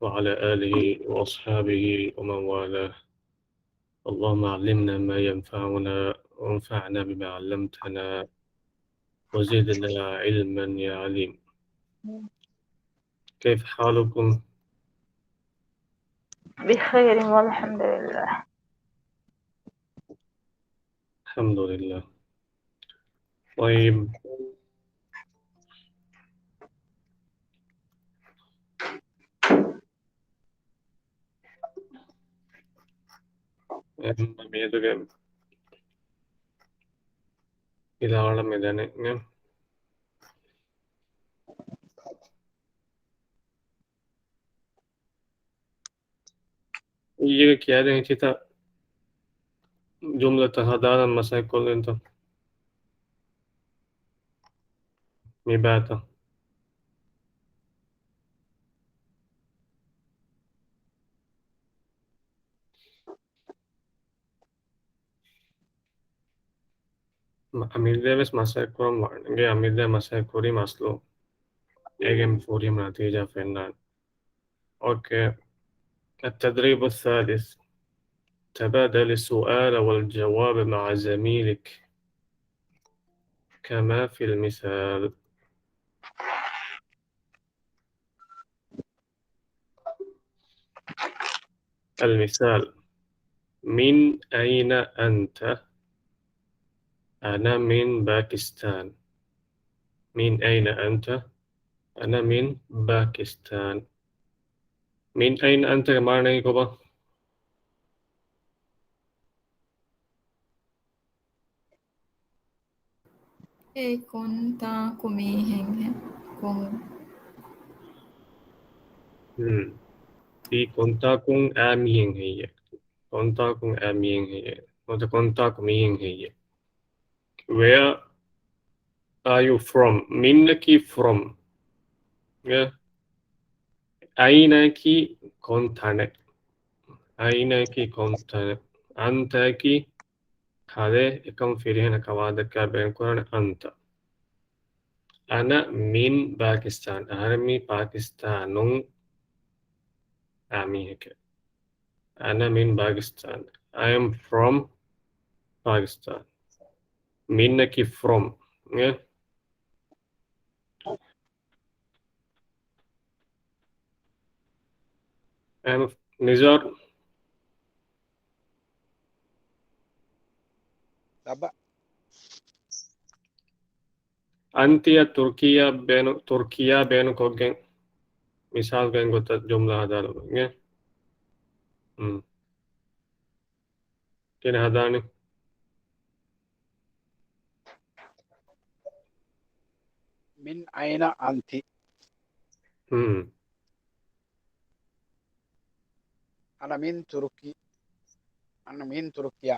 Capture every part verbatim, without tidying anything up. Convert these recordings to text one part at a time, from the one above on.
وعلى آله وأصحابه ومن والاه. اللهم علمنا ما ينفعنا وانفعنا بما علمتنا وزدنا علما يا عليم. كيف حالكم؟ بخير والحمد لله. الحمد لله. طيب. އެންމެ މިއަދުގެ އިލާވަޅަށް މި ދަނެ، ނޭ. އިއްޔެގެ ކިޔާދޭ ހިތިތައް ޖުމްލަތައް ހަދާލަން މަސައްކަތްކޮށްލެންތަ؟ މިބާތަ؟ މަ-، އަމިއްލަ ވެސް މަސައްކަތްކުރަން ވާނެ. އެނގޭ އަމިއްލަ މަސައްކަތް ކުރީ މަސްލޫ. އޭގެން ފުރިހަމަ ނަތީޖާ ފެންނާނެ. أوكي. التدريب الثالث. تبادل السؤال والجواب مع زميلك كما في المثال. المثال. من أين أنت؟ أنا من باكستان. من أين أنت؟ أنا من باكستان. من أين أنت ގެ މާނައީ ކޮބާ؟ އެ ކޮންތާކު މީހެއްހެ؟ ކޮން؟ ހުން. ތީ ކޮންތާކުން އާ މީހެއް ހެއްޔެ؟ ކޮންތާކުން އާ މީހެއް ހެއްޔެ؟ ނުވަތަ ކޮންތާކު މީހެއް ހެއްޔެ؟ Where are you from? މިންއަކީ from. އެ؟ އައިނައަކީ ކޮން ތަނެއް؟ އައިނައަކީ ކޮން ތަނެއް؟ އަންތައަކީ ކަލޭ އެކަމު ފިރިހެނަކަށް ވާދަކާ ބޭނުންކުރާނެ އަންތަ. އަނަ މިން ބާކިސްތާން. އަހަރެން މީ ޕާކިސްތާނުން އާ މީހެކެ. އަނަ މިން ބާކިސްތާން. I am from Pakistan. މިންއަކީ from. އެ؟ އެހެން ނިޒާރު. ލަބަ. އަންތިއަށް ތުރުކީއާ ބޭނު-، ތުރުކީއާ ބޭނުންކޮށްގެން މިސާލުގެ ގޮތަށް ޖުމްލަ ހަދާލަމުން. އެ؟ ހުން. ކިހިނެއް ހަދާނީ؟ މިން އައިނަ އަންތި؟ ހުން. އަނަ މިން ތުރުކި-، އަނަ މިން ތުރުކިޔާ.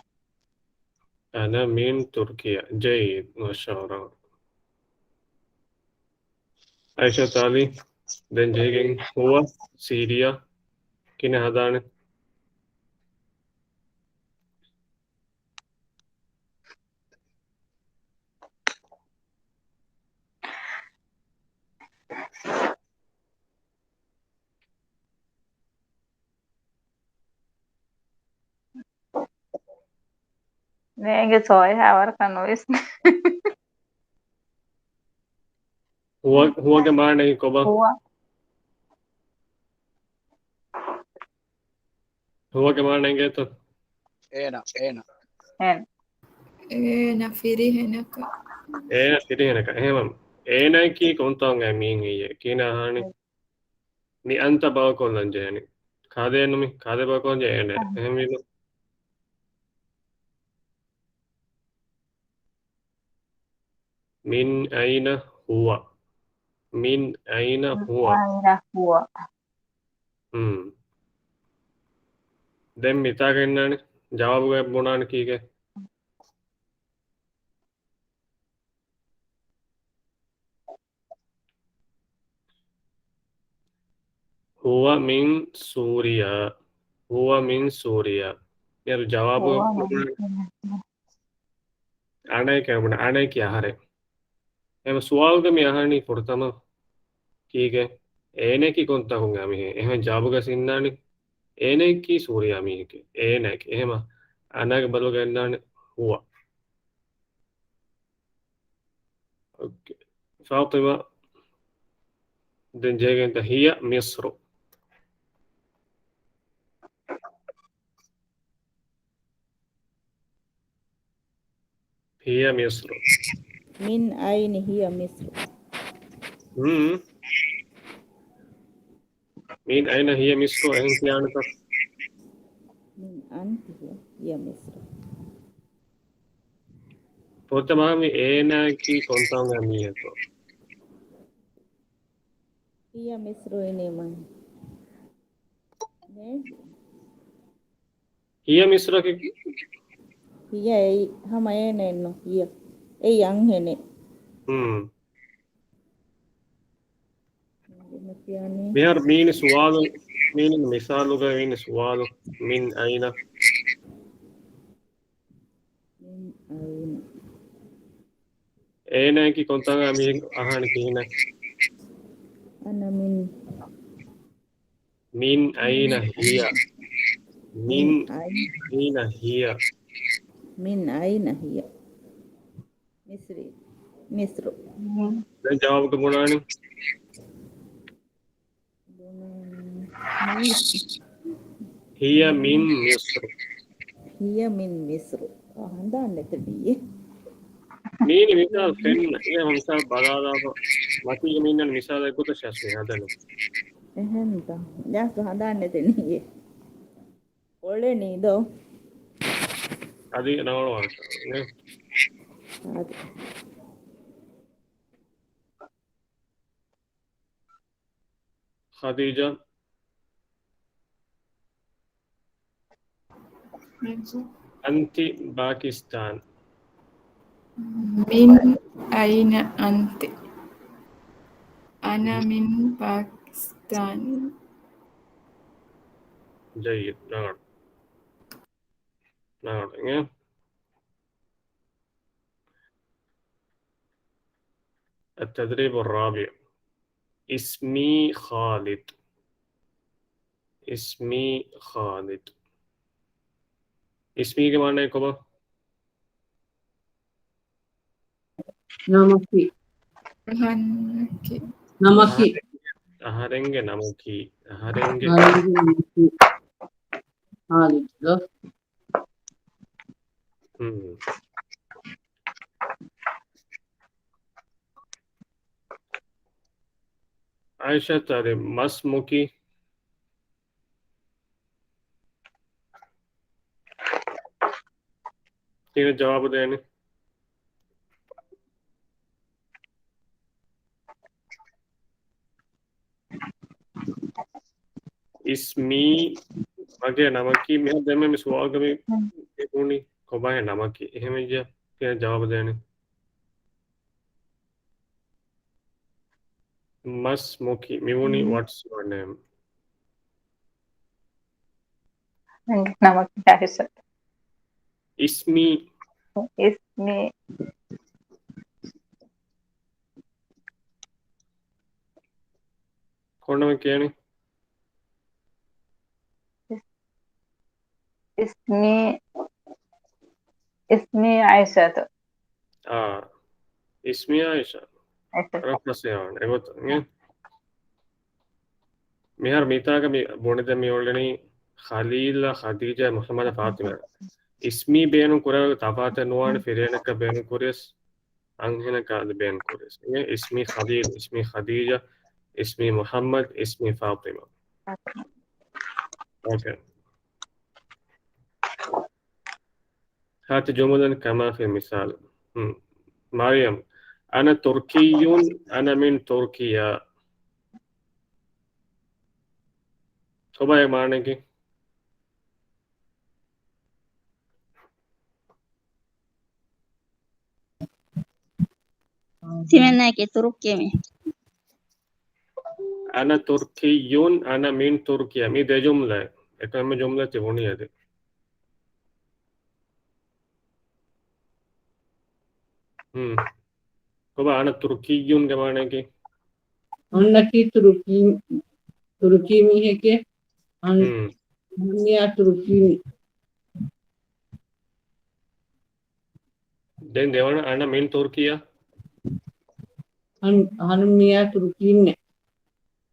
އަނަ މިން ތުރުކިޔާ. ޖައީދް، މާޝާﷲ. އައިޝާ ތާލީ، ދެން ޖެހިގެން ހުވަ ސީރިޔާ. ކިހިނެއް ހަދާނެ؟ ނޭނގެ ސޯއިހާ ވަރަކަށް ނުވިސްނޭ. ހުވަ-، ހުވަގެ މާނައީ ކޮބާ؟ ހުވަ. ހުވަގެ މާނަ އެނގޭތަ؟ އޭނަ، އޭނަ. އޭނަ. އޭނަ ފިރިހެނަކަށް. އޭނަ ފިރިހެނަކަށް. އެހެންވީމަ، އޭނައަކީ ކޮންތާކު އެއް މީހެއް ހެއްޔޭ؟ ކިހިނެއް އަހާނީ؟ މި އަންތަ ބައިކޮށްލަން ޖެހޭނީ. ކާދޭނު މި؟ ކާދޭ ބައިކޮށްލަން ޖެހޭ އޭނަ. އަހަ. އެހެންވީމަ. މިން އައިނަ ހުވަ. މިން އައިނަ ހުވަ. މިން އައިނަ ހުވަ. ހުން. ދެން މިތާގަ އިންނާނެ ޖަވާބުގަ ބުނާނެ ކީކޭ؟ ހުވަ މިން ސޫރިޔާ. ހުވަ މިން ސޫރިޔާ. މިއަދު ޖަވާބު ހުވަ މިން ސޫރިޔާ. އަނައެކޭ ބުނާ، އަނައެކީ އަހަރެން. އެހެން ސުވާލުގަ މި އަހަނީ ފުރަތަމަ ކީކޭ؟ އޭނައަކީ ކޮންތާކުންގެ މީހެއް؟ އެހެން ޖަވާބުގަ ސިންނާނެ. އޭނައަކީ ސޫރިޔާ މީހެކޭ. އޭނައަކީ. އެހެމަ އަނާގެ ބަދަލުގަ އިންނާނެ ހުވަ. އޯކޭ. ފާޠިމާ ދެން ޖެހިގެންތަ ހިޔަ މިޞްރު. ހިޔަ މިޞްރު. މިން އައިނަ ހިޔަ މިޞްރު. ހުން. މިން އައިނަ ހިޔަ މިޞްރު އެހެން ކިޔާނެތަ؟ މިން އަންތި ހިޔަ، ހިޔަ މިޞްރު. ފުރަތަމަ މި އޭނާއަކީ ކޮންތާކުންގެ މީހަކު؟ ހިޔަ މިޞްރު އިނީމަ. ނޭ؟ ހިޔަ މިޞްރަކީ؟ ހިޔަ އެއީ ހަމަ އޭނައެއްނު ހިޔަ. އެއީ އަންހެނެއް. ހުން. މިހާރު މީނި ސުވާލު، މީނި މިސާލުގަ މީނި ސުވާލު، މިން އައިނަ. މިން އައިނަ. އޭނައަކީ ކޮންތާކުންގެ މީހެއް އަހާނެ ކިހިނެއް؟ އަނަ މިން. މިން އައިނަ ހިޔަ. މިން އައިނަ ހިޔަ. މިން އައިނަ ހިޔަ. މިޞްރީ. މިޞްރު. ދެން ޖަވާބުގަ ބުނާނީ. ހިޔަ މިން މިޞްރު. ހިޔަ މިން މިޞްރު. އާ، ހަނދާން ނެތެވިއޭ. މީނި މިސާލު ފެންނަ. އެ މިސާލު ބަލާލާފަ. މަތީގަ މިންނަން މިސާލެއް ގޮތަށް ޝަސްމި ހަދަނީ. އެހެންތަ؟ ޖާސް ހަނދާން ނެތެނީ. އޮޅެނީ ދޯ. އަދި ނަވަޅުވާނެ. އަދި. ޚަދީޖާ. އަންތި ޕާކިސްތާން. މިން އައިނަ އަންތި؟ އަނަ މިން ޕާކިސްތާން. ޖައްޔިދު. ނާޑް. ނާޑް. އިނގޭ. التدريب الرابع. اسمي خالد. اسمي خالد. އިސްމީގެ މާނައީ ކޮބާ؟ ނަމަކީ. ނަމަކީ. ނަމަކީ. އަހަރެންގެ ނަމަކީ. އަހަރެންގެ. އަހަރެންގެ ނަމަކީ. ޚާލިދު. ހުން. އާއިޝާ ތާރި މަސްމުކި. ތިނަ ޖަވާބު ދޭނެ. އިސްމީ މަގޭ ނަމަކީ. މިހާރު ދެންމެ މި ސުވާލުގަ މި ބުނީ ކޮބާހޭ ނަމަކީ. އެހެންވެއްޖެ ތިނަ ޖަވާބު ދޭނެ. މަސްމުކި. މިވުނީ، މް. What's your name? ނަމަކީ އާއިޝަތު. އިސްމީ. އިސްމީ. ކޮން ނަމެއް ކިޔަނީ؟ އިސްމީ، އިސްމީ އާއިޝަތު. އާ، އިސްމީ އާއިޝާ. އާއިޝާ. ރަފްރަސް ޔާން، އެގޮތަށް، އިނގޭ. މިހާރު މިތާގަ މި ބުނެދެން މި އުޅެނީ ޚަލީލް، ޚަދީޖާ، މުޙައްމަދު، ފާޠިމާ. އިސްމީ ބޭނުން ކުރާ ތަފާތެއް ނުވާނެ، ފިރިހެނަކަށް ބޭނުން ކުރިޔަސް، އަންހެނަކަށް އަދި ބޭނުން ކުރިޔަސް. އިސްމީ ޚަލީލް، އިސްމީ ޚަދީޖާ، އިސްމީ މުޙައްމަދު، އިސްމީ ފާޠިމާ. އޯކޭ. ހާތި ޖުމުލަން ކަމާ ފި މިސާލު. ހުން. މަރިޔަމް، އަނަ ތުރްކިއްޔުން، އަނަ މިން ތުރްކިޔާ. ކޮބާ އެ މާނައަކީ؟ ތިމެންނައަކީ ތުރުއްކީ މީހެއް. އަނަ ތުރްކިއްޔުން، އަނަ މިން ތުރްކިޔާ. މި ދެ ޖުމްލައެއް. އެކަމެ ޖުމްލަ ތި ބުނި އަދި. ހުން. ކޮބާ އަނަ ތުރްކިއްޔުންގެ މާނައަކީ؟ އަންނަކީ ތުރުކީ، ތުރުކީ މީހެކޭ. އަން-، ހުން. އަންނަ ތުރުކީ މީ-، ދެން ދެވަނަ އަނަ މިން ތުރްކިޔާ. އަން-، އަންނަ ތުރުކީންނެ.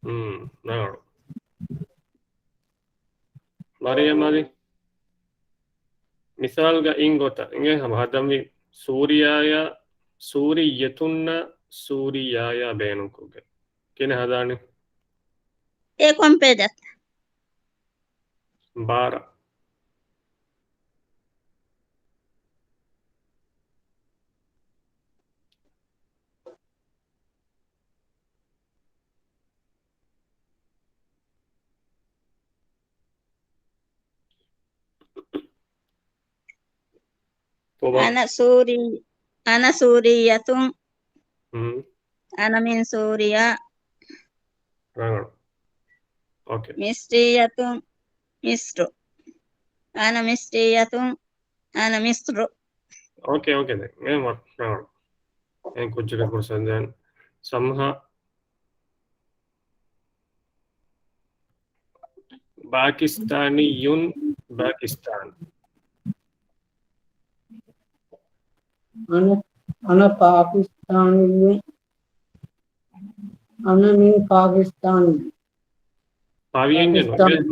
ހުން، ރަނގަޅު. މަރިޔަމް އަލީ. މިސާލުގަ އިން ގޮތަށް އިނގޭ ހަމަ ހަދަންވީ ސޫރިޔާޔާ، ސޫރިއްޔަތުންނަށް ސޫރިޔާޔާ ބޭނުންކޮށްގެން. ކިހިނެއް ހަދާނީ؟ އެ ކޮން ޕޭޖަށް؟ ބާރަ. ކޮބާ؟ އަނަ ސޫރީ، އަނަ ސޫރިއްޔަތުން. ހުން. އަނަ މިން ސޫރިޔާ. ރަނގަޅު. އޯކޭ. މިސްރިއްޔަތުން، މިސްރު. އަނަ މިސްރިއްޔަތުން، އަނަ މިސްރު. އޯކޭ، އޯކޭ ދެން. އެ މަ-، ރަނގަޅު. އެ ކުއްޖަކަށް ފުރުސަތު ދޭން. ސަމްހާ. ބާކިސްތާނިއްޔުން، ބާކިސްތާން. އަނަ، އަނަ ޕާކިސްތާނިއްޔުން. އަނަ މިން ޕާކިސްތާން. ޕާކިސްތާން.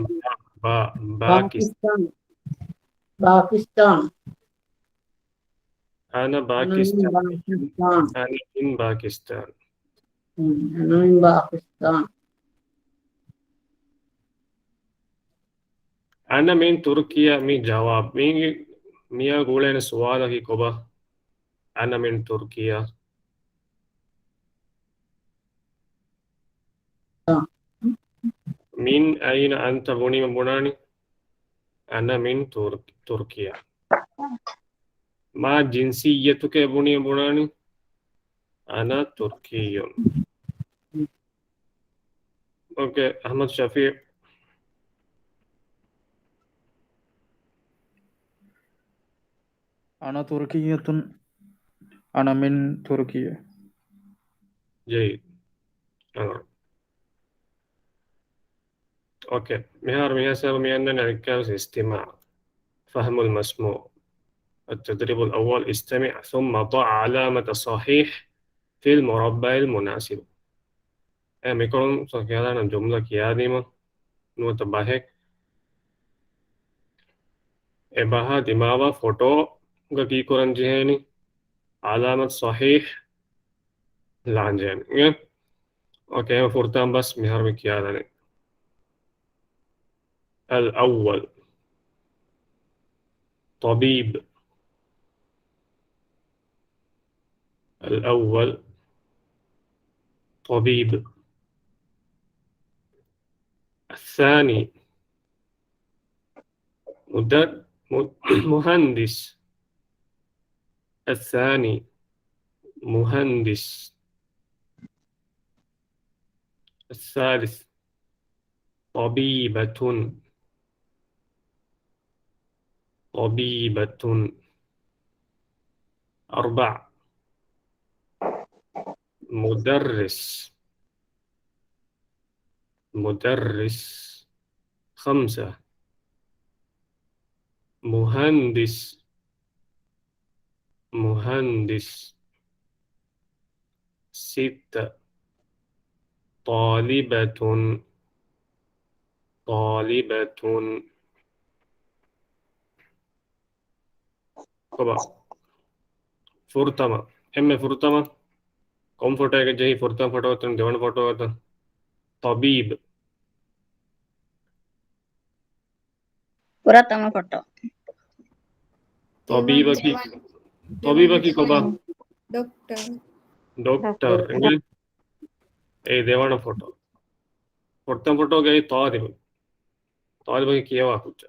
ބާ، ބާ، ބާކިސް-، ޕާކިސްތާން. ޕާކިސްތާން. އަނަ ބާކިސްތާން. އަނަ މިން ބާކިސްތާން. ހުން، އަނަ މިން ބާކިސްތާން. އަނަ މިން ތުރްކިޔާ މި ޖަވާބު. މީގެ، މިޔާ ގުޅޭނެ ސުވާލަކީ ކޮބާ؟ އަނަ މިން ތުރްކިޔާ. އާ. މިން އައިނަ އަންތަ ބުނީމަ ބުނާނީ؟ އަނަ މިން ތުރް-، ތުރްކިޔާ. މާ ޖިންސިއްޔަތުކޭ ބުނީ ބުނާނީ؟ އަނަ ތުރްކިއްޔުން. އޯކޭ، އަޙްމަދު ޝަފީޢު. އަނަ ތުރްކިއްޔަތުން، އަނަ މިން ތުރްކިޔާ. ޖައީދު. އާ. އޯކޭ. މިހާރު މި ހިސާބަށް މި އަންނަނީ އަނެއްކާވެސް އިސްތިމާޢު. فهم المسموع. التدريب الأول، استمع ثم ضع علامة صحيح في المربع المناسب. އެ މިކޮޅުން ސޮ ކިޔާދާނަން ޖުމްލަ ކިޔާދީމަ ނުވަތަ ބަހެއް. އެ ބަހާ ދިމާވާ ފޮޓޯގަ ކީކުރަން ޖެހޭނީ ޢަލާމަތު ޞަޙީޙް ލާންޖެހޭނެ. އޯކޭ، ފުރަތަމަ ބަސް މިހާރު މި ކިޔާލަނީ. الأول، طبيب. الأول، طبيب. الثاني، مدر-، م-، مهندس. الثاني، مهندس. الثالث، طبيبة. طبيبة. أربع، مدرس. مدرس. خمسة، مهندس. مهندس. ستة، طالبة. طالبة. ކޮބާ؟ ފުރަތަމަ. އެންމެ ފުރަތަމަ. ކޮން ފޮޓޯއެއް ޖެހި ފުރަތަމަ ފޮޓޯ އަތުން ދެވަނަ ފޮޓޯ އަތުން. ޠަބީބް. ފުރަތަމަ ފޮޓޯ. ޠަބީބަކީ، ދެވަނަ، ޠަބީބަކީ ކޮބާ؟ ޑޮކްޓަރ. ޑޮކްޓަރ. އެނގޭ؟ އެ ދެވަނަ ފޮޓޯ. ފުރަތަމަ ފޮޓޯގައި ޠާލިބު. ޠާލިބަކީ ކިޔަވާ ކުއްޖާ.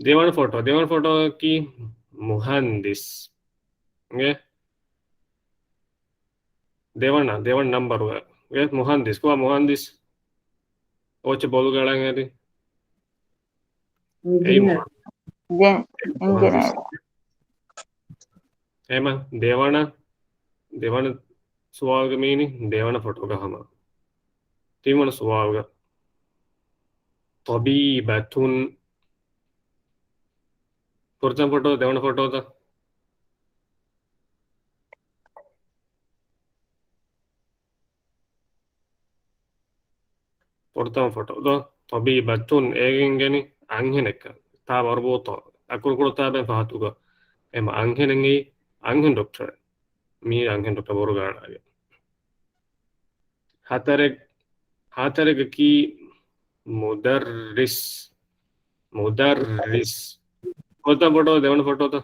ދެވަނަ ފޮޓޯ، ދެވަނަ ފޮޓޯއަކީ މުހަންދިސް. އެނގޭ؟ ދެވަނަ، ދެވަނަ ނަންބަރު. އެ މުހަންދިސް، ކޮބާ މުހަންދިސް؟ އޯޗެ ބޮލުގަޅަން އެރި. އެއީ މުހަންދިސް. އިންޖިނިއަރ. އެމަ، ދެވަނަ، ދެވަނަ ސުވާލުގަ މީނި ދެވަނަ ފޮޓޯގަ ހަމަ. ތިންވަނަ ސުވާލުގަ. ޠަބީބަތުން. ފުރަތަމަ ފޮޓޯ، ދެވަނަ ފޮޓޯތަ؟ ފުރަތަމަ ފޮޓޯ ދޯ. ޠަބީބަތުން އޭގެން ގެނި އަންހެނެއްކަން. ތާ މަރުބޫޠާ. އަކުރުކުޅު ތާ ބެން ފަހަތުގަ. އެމަ އަންހެނެއް އެއީ އަންހެން ޑޮކްޓަރެއް. މީ އަންހެން ޑޮކްޓަރ ބޮރުގާނާގެ. ހަތަރެއް، ހަތަރެއްގަކީ މުދައްރިސް. މުދައްރިސް. ފުރަތަމަ ފޮޓޯ، ދެވަނަ ފޮޓޯތަ؟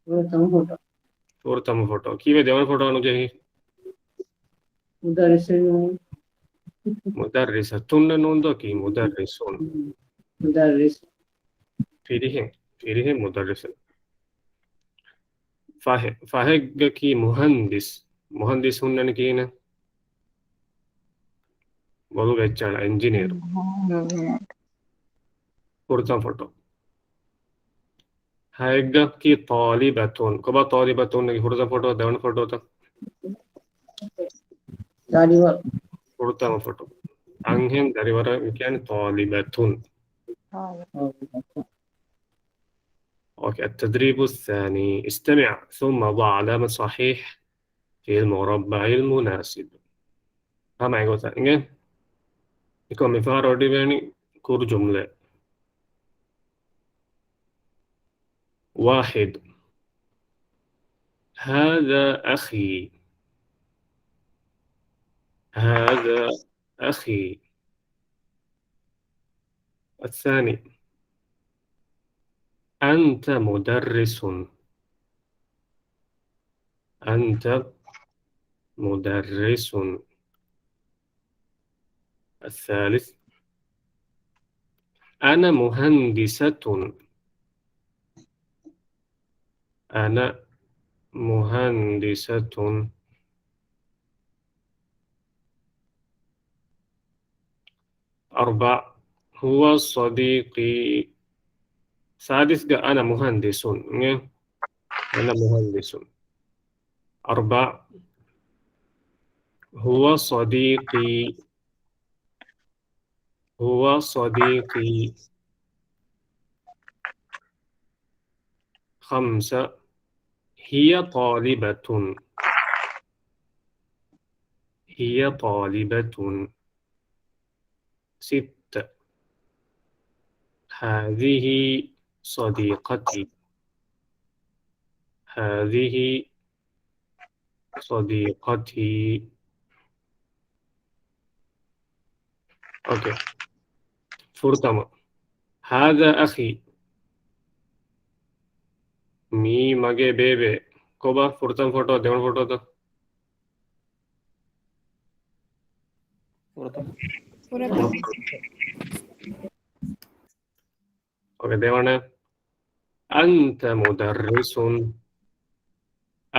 ފުރަތަމަ ފޮޓޯ. ފުރަތަމަ ފޮޓޯ. ކީއްވެ ދެވަނަ ފޮޓޯ ނުޖެހި؟ މުދައްރިސުން. މުދައްރިސަތުންނެއް ނޫން ދޯ ކީ؟ މުދައްރިސުން. މުދައްރިސު. ފިރިހެން، ފިރިހެން މުދައްރިސުން. ފަހެ، ފަހެއްގަކީ މުހަންދިސް. މުހަންދިސް ހުންނަނީ ކިހިނެއް؟ ބޮލުގަ އެއްޗާނ އެންޖިނިއަރު. ފުރަތަމަ ފޮޓޯ. ހައެއްގަކީ ޠާލިބަތުން. ކޮބާ ޠާލިބަތުންގެ ފުރަތަމަ ފޮޓޯ، ދެވަނަ ފޮޓޯތަ؟ ދަރިވަރު. ފުރަތަމަ ފޮޓޯ. އަންހެން ދަރިވަރަށް ކިޔަނީ ޠާލިބަތުން. އޯކޭ، التدريب الثاني. استمع ثم ضع علامة صحيح في المربع المناسب. ހަމަ އެގޮތަށް އިނގޭ. އެކަމް މިފަހަރު އޮޑިވެނި ކުރު ޖުމްލަ. واحد. هذا أخي. هذا أخي. الثاني. أنت مدرس. أنت مدرس. الثالث. أنا مهندسة. أنا مهندسة. أربع. هو صديقي. ސާދިސްގަ أنا مهندس. އިނގޭ؟ أنا مهندس. أربع. هو صديقي. هو صديقي. خمسة. هي طالبة. هي طالبة. ست. هذه صديقتي. هذه صديقتي. އޯކޭ. ފުރަތަމަ. هذا أخي. މީ މަގޭ ބޭބެ. ކޮބާ ފުރަތަމަ ފޮޓޯ، ދެވަނަ ފޮޓޯތަ؟ ފުރަތަމަ. ފުރަތަމަ. އޯކޭ، ދެވަނަ. أنت مدرس.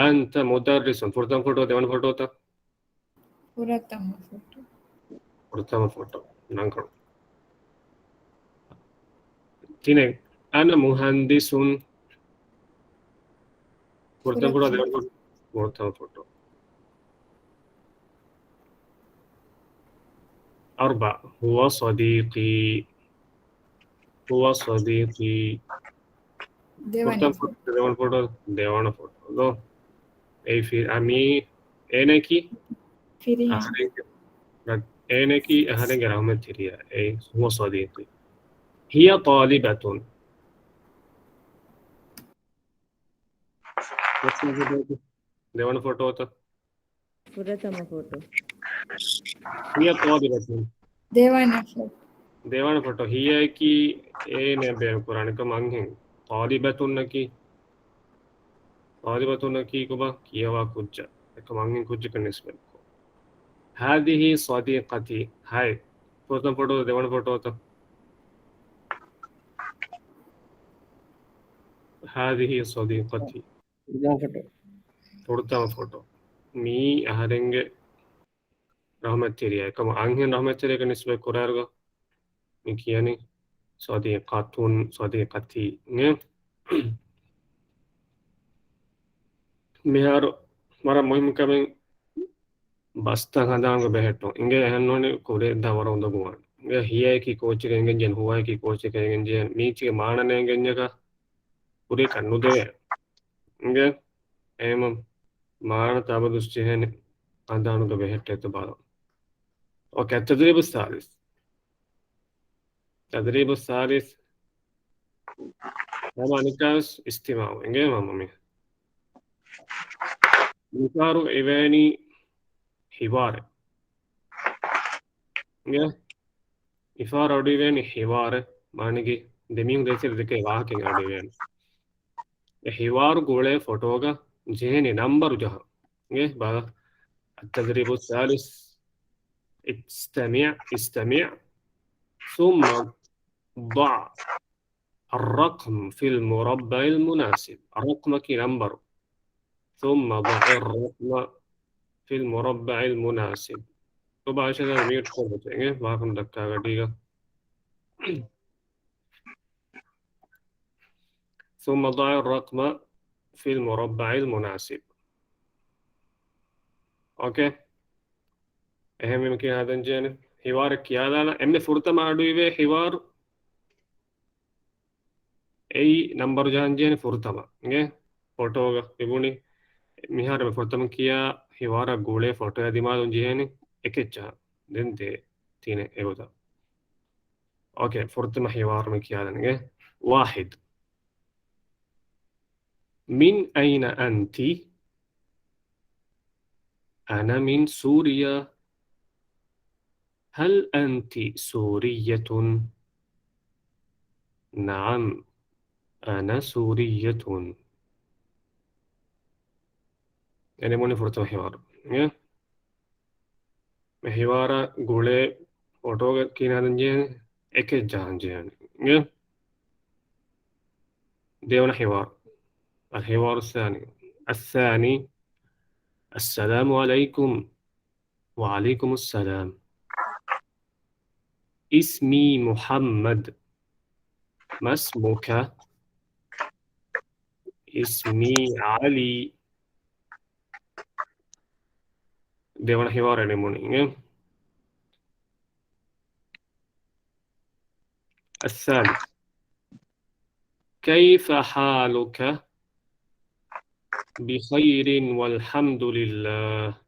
أنت مدرس. ފުރަތަމަ ފޮޓޯ، ދެވަނަ ފޮޓޯތަ؟ ފުރަތަމަ ފޮޓޯ. ފުރަތަމަ ފޮޓޯ. ނަންކޮޅު. ތިނެއް. أنا مهندس. ފުރަތަމަ ފޮޓޯ، ފުރަތަމަ. ދެވަނަ ފޮޓޯ. ފުރަތަމަ ފޮޓޯ. أربع. هو صديقي. هو صديقي. ދެވަނަ ފޮޓޯ. ފޮޓޯ، ދެވަނަ ފޮޓޯ، ދެވަނަ ފޮޓޯ ދޯ. އެއީ ފި-، އަ، މީ އޭނައަކީ ފިރިހެން. އަހަރެންގެ، އޭނައަކީ އަހަރެންގެ ރަހުމަތްތެރިޔާ. އެއީ هو صديقي. هي طالبة. ދެވަނަ ފޮޓޯތަ؟ ފުރަތަމަ ފޮޓޯ. هي طالبة. ދެވަނަ ފޮޓޯ. ދެވަނަ ފޮޓޯ. ހިޔައަކީ އޭނަ ބޭނުން ކުރާނެ ކަމަށް އަންހެން. ޠާލިބަތުންނަކީ، ޠާލިބަތުންނަކީ ކޮބާ؟ ކިޔަވާ ކުއްޖާ. އެކަމަށް އަންހެން ކުއްޖަކަށް ނިސްބަތްކޮށް. هذه صديقتي. ހައެއް. ފުރަތަމަ ފޮޓޯ، ދެވަނަ ފޮޓޯތަ؟ هذه صديقتي. ފުރަތަމަ ފޮޓޯ. ފުރަތަމަ ފޮޓޯ. މީ އަހަރެންގެ ރަހުމަތްތެރިޔާ. އެކަމަ އަންހެން ރަހުމަތްތެރިޔަކަށް ނިސްބަތް ކުރާއިރުގަ މި ކިޔަނީ ޞަދީޤަތުން، ޞަދީޤަތީ. މިހާރު ވަރަށް މުހިއްމު ކަމެއް ބަސްތައް ހަނދާންގަ ބެހެއްޓުން. އިނގޭ އެހެންނޫނީ ކުރިއަށް ދާ ވަރަށް އުނދަގޫވާނެ. އިނގޭ ހިޔައަކީ ކޯޗެކޭ އިނގެންޖެހެން، ހުވައަކީ ކޯޗެކޭ އިނގެންޖެހެން، މީޗީގެ މާނަ ނޭނގެންޏަކަށް ކުރިއަކަށް ނުދެވޭ. އިނގޭ އެހެމަ މާނަ ތާބަދުސް ޖެހޭނެ ހަނދާނުގަ ބެހެއްޓޭތޯ ބަލަން. އޯކޭ، ތަދްރީބު ސާލިސް. ތަދްރީބު ސާލިސް. ހަމަ އަނެއްކާވެސް އިސްތިމާޢު އިނގޭ މަންމަ މި. މިފަހަރު އިވޭނީ ހިވާރެއް. އިނގޭ؟ މިފަހަރު އަޑު އިވޭނީ ހިވާރެއް. މާނައަކީ ދެމީހުން ދޭތެރެ ދެކޭ ވާހަކައެއް އަޑު އިވޭނީ. އެ ހިވާރު ގުޅޭ ފޮޓޯގަ ޖެހޭނީ ނަންބަރު ޖަހަން. އިނގޭ؟ ބަލަ. التدريب الثالث. استمع، استمع. ثم ضع الرقم في المربع المناسب. ރަޤްމަކީ ނަންބަރު. ثم ضع الرقم في المربع المناسب. ބައި އައިސަ މިއުޓް ކޮށްލަ އިނގޭ ވާހަކަ ދައްކާ ގަޑީގަ. ثم ضع الرقم في المربع المناسب. އޯކޭ. އެހެންވީމަ ކިޔާދަން ޖެހޭނެ. ހިވާރެއް ކިޔާދާނަ. އެންމެ ފުރަތަމަ އަޑު އިވޭ ހިވާރު. އެއީ ނަންބަރު ޖަހަން ޖެހޭނެ ފުރަތަމަ. އިނގޭ؟ ފޮޓޯގަ ތިބުނީ. މިހާރު އެންމެ ފުރަތަމަ ކިޔާ ހިވާރަށް ގުޅޭ ފޮޓޯއާ ދިމާލުން ޖެހޭނެ އެކެއް ޖަހަން. ދެން ދޭ ތިނެއް އެގޮތަށް. އޯކޭ، ފުރަތަމަ ހިވާރު މި ކިޔާދަން އިނގޭ. واحد. من أين أنت؟ أنا من سوريا. هل أنت سورية؟ نعم، أنا سورية. އެނެމުނި ފުރަތަމަ ހިވާރު. އިނގޭ؟ މި ހިވާރާ ގުޅޭ ފޮޓޯގަ ކިޔާދަން ޖެހޭނެ އެކެއް ޖަހަން ޖެހޭނެ. އިނގޭ؟ ދެވަނަ ހިވާރު. الحوار الثاني. الثاني. السلام عليكم. وعليكم السلام. اسمي محمد. ما اسمك؟ اسمي علي. ދެވަނަ ހިވާރު ނިމުނީ. الثالث. كيف حالك؟ بخير والحمد لله.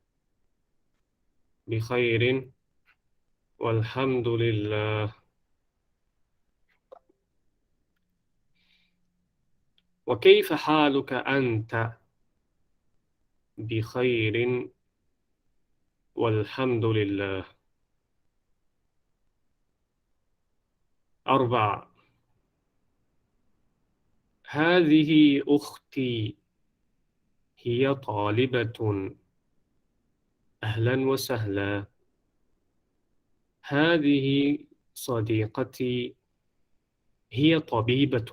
بخير والحمد لله. وكيف حالك أنت؟ بخير والحمد لله. أربعة. هذه أختي، هي طالبة. أهلا وسهلا. هذه صديقتي، هي طبيبة.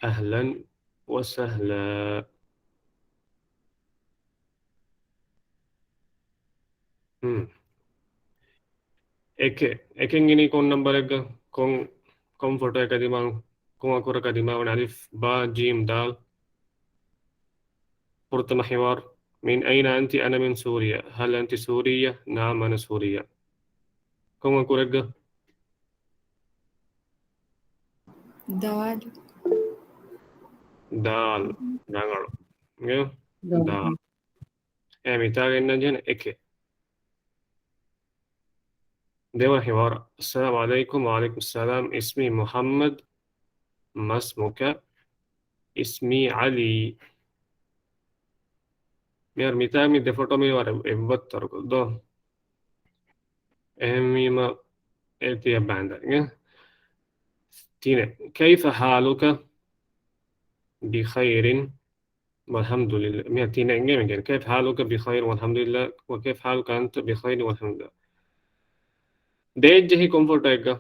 أهلا وسهلا. ހުން. އެކެއް، އެކެއް އިނީ ކޮން ނަންބަރެއްގަ؟ ކޮން، ކޮން ފޮޓޯއަކަށް ދިމާ، ކޮން އަކުރަކަށް ދިމާވަނީ؟ އަލިފް، ބާ، ޖީމް، ދާލް. ފުރަތަމަ ހިވާރު. من أين أنت؟ أنا من سوريا. هل أنت سورية؟ نعم، أنا سورية. ކޮން އަކުރެއްގަ؟ ދާލް. ދާލް. ރަނގަޅު. އިނގޭ؟ ދާލް. ދާލް. އެ މިތާގަ އިންނަން ޖެހޭނެ އެކެއް. ދެވަނަ ހިވާރު. السلام عليكم. وعليكم السلام. اسمي محمد. ما اسمك؟ اسمي علي. މިހާރު މިތާ މި ދެ ފޮޓޯ މި ވަރަށް އެއްވައްތަރުކޮށް ދޯ. އެހެންވީމަ އޭތިއަށް ބާނދަ. ތިނެއް. كيف حالك؟ بخير والحمد لله. މި ތިނެއް އިނގޭ މި ކިޔަނީ. كيف حالك؟ بخير والحمد لله. وكيف حالك أنت؟ بخير والحمد لله. ދޭއް ޖެހި ކޮން ފޮޓޯއެއްގަ؟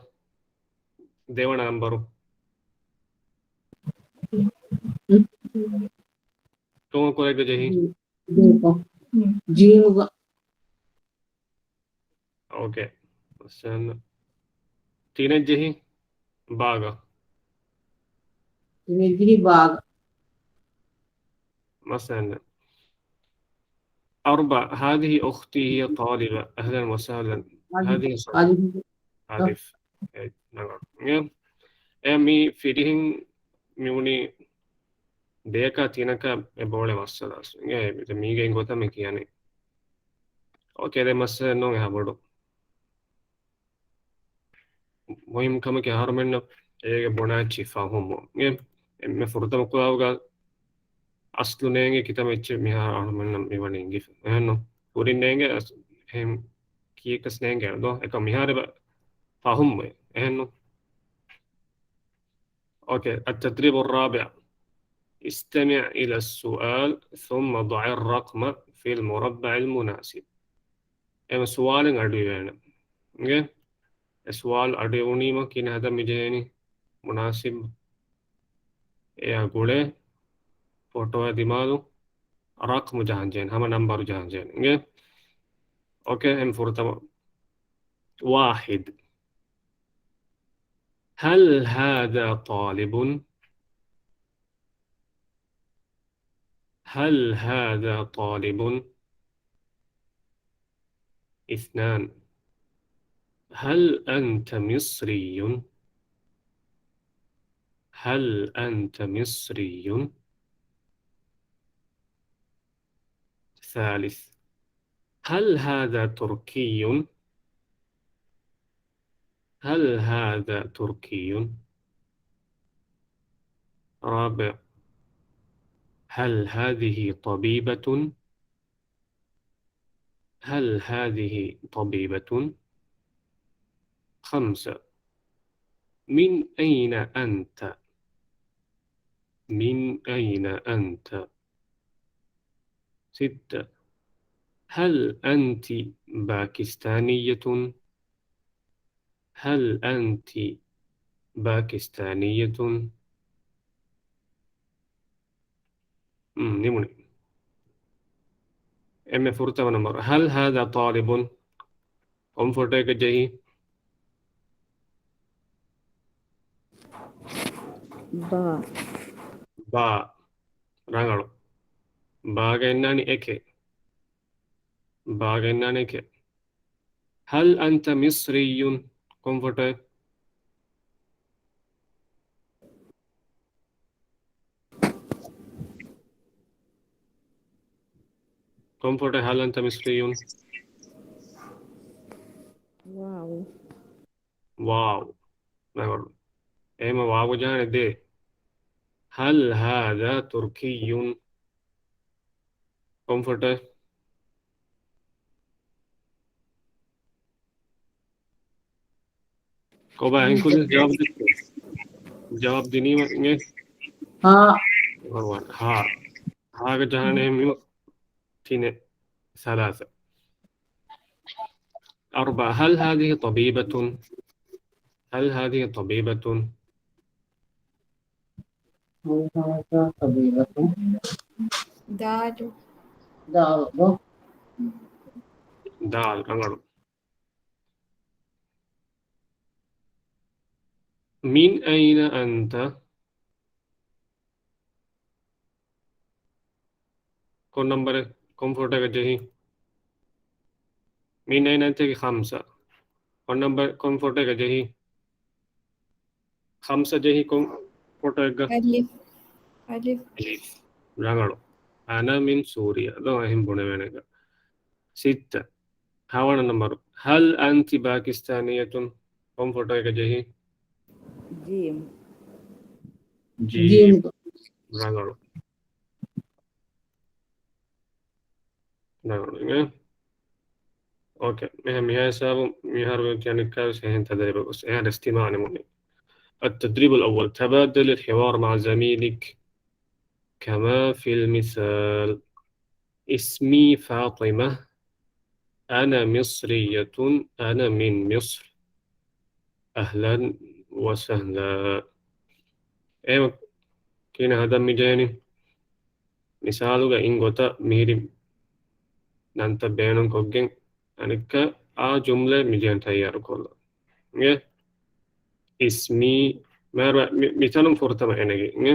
ދެވަނަ ނަންބަރު. ކޮން ކޮޅެއްގަ ޖެހި؟ ޖީމުގަ. އޯކޭ. އަސްސާން. ތިނެއް ޖެހި ބާގަ. ތިނެއް ޖެހި ބާގަ. މަސަން. أربع، هذه أختي هي طالبة. أهلًا وسهلًا. هذه. هذه صح. هذه. އެ، ނަގަ. އެ، އެ، މި ފިރިހެން މިވުނީ ދެއަކާ ތިނަކަށް އެބައުޅޭ މައްސަލަ. އެ، މީގެ ގޮތަށް މި ކިޔަނީ. އޯކޭ، ދެ މައްސަލަ ނޫން އެހާ ބޮޑު. މުހިންމު ކަމަކީ އަހަރުމެންނަށް އޭގެ ބުނާ އެއްޗި ފަހުމު. އެ، އެންމެ ފުރަތަމަ ކުލާހުގަ އަސްލު ނޭނގެ ކިތައް އެއްޗެއް މިހާރު އަހަރުމެންނަށް މިވަނީ އިނގިފަ. އެހެންނު؟ ކުރިން ނޭނގެ އަސް-، އެހެން ކީއެއްވެސް ނޭނގޭ ދޯ. އެކަމް މިހާރު އެބަ ފަހުމު. އެހެންނު؟ އޯކޭ. التدريب الرابع. استمع إلى السؤال ثم ضع الرقم في المربع المناسب. އެމަ ސުވާލެއް އަޑުއިވޭނެ. އިނގޭ؟ އެ ސުވާލު އަޑުއިވުނީމަ ކިހިނެއް ހަދަން މިޖެހޭނީ؟ މުނާސިބު އެއާ ގުޅޭ ފޮޓޯއާ ދިމާލު ރަޤަމު ޖަހަން ޖެހޭނެ، ހަމަ ނަންބަރު ޖަހަން ޖެހޭނެ. އިނގޭ؟ އޯކޭ، އެން ފުރަތަމަ. واحد. هل هذا طالب؟ هل هذا طالب؟ اثنان. هل أنت مصري؟ هل أنت مصري؟ ثالث. هل هذا تركي؟ هل هذا تركي؟ رابع. هل هذه طبيبة؟ هل هذه طبيبة؟ خمسة. من أين أنت؟ من أين أنت؟ ستة. هل أنت باكستانية؟ هل أنت باكستانية؟ ނިމުނެ. އެންމެ ފުރަތަމަ ނަންބަރު. هل هذا طالب؟ ކޮން ފޮޓޯއެއްގަ ޖެހީ؟ ބާ. ބާ. ރަނގަޅު. ބާގަ އިންނާނީ އެކެއް. ބާގަ އިންނާނީ އެކެއް. هل أنت مصري؟ ކޮން ފޮޓޯއެއް؟ ކޮން ފޮޓޯއެއް؟ هل أنت مصري؟ ވާވް. ވާވް. ނަގަރު. އެހެމަ ވާވް ޖާނެ ދޭ. هل هذا تركي؟ ކޮން ފޮޓޯއެއް؟ ކޮބާ އެހެން ކުދިން ޖަވާބު ދެއްތޯ؟ ޖަވާބު ދިނީމަ އިނގޭ؟ ހާ. ހާ. ހާގަ ޖަހާނެ އެހެން މި ތިނެއް. ސަލާސަ. އަރުބަ. هل هذه طبيبة؟ هل هذه طبيبة؟ ދާލު. ދާލު، ރަނގަޅު. من أين أنت؟ ކޮން ނަންބަރެއް؟ ކޮން ފޮޓޯއެއްގަ ޖެހީ؟ من أين أنت ގެ ޚަމްސަ. ކޮން ނަންބަރެއް؟ ކޮން ފޮޓޯއެއްގަ ޖެހީ؟ ޚަމްސަ ޖެހި ކޮން ފޮޓޯއެއްގަ؟ އަލިފް. އަލިފް. އަލިފް. ރަނގަޅު. أنا من سوريا. ދޯ އެހެން ބުނެވޭނެގަ. ސިއްތަ. ހަވަނަ ނަންބަރު. هل أنت باكستانية؟ ކޮން ފޮޓޯއެއްގަ ޖެހި؟ ޖީމް. ޖީމް. ޖީމް. ރަނގަޅު. ނަގަން. އޯކޭ. މިހާ، މިހާ ހިސާބު މިހާރު ގޮތް ކިޔަނި ކާވެސް އެހެން ތަދުރީބެއް ގޮސް. އެހާ ރެސްޓިމާ ނިމުނީ. التدريب الأول. تبادل الحوار مع زميلك كما في المثال. اسمي فاطمة. أنا مصرية. أنا من مصر. أهلا وسهلا. އެހެން ކިހިނެއް ހަދަން މިޖެހެނީ؟ މިސާލުގަ އިން ގޮތަށް މިހިރި ނަންތައް ބޭނުން ކޮށްގެން އަނެއްކާ އާ ޖުމްލަ މިޖެހެން ތައްޔާރު ކޮށްލަ. އިނގޭ؟ އިސްމީ، މި، މިތަނުން ފުރަތަމަ އެނެގެ. އިނގޭ؟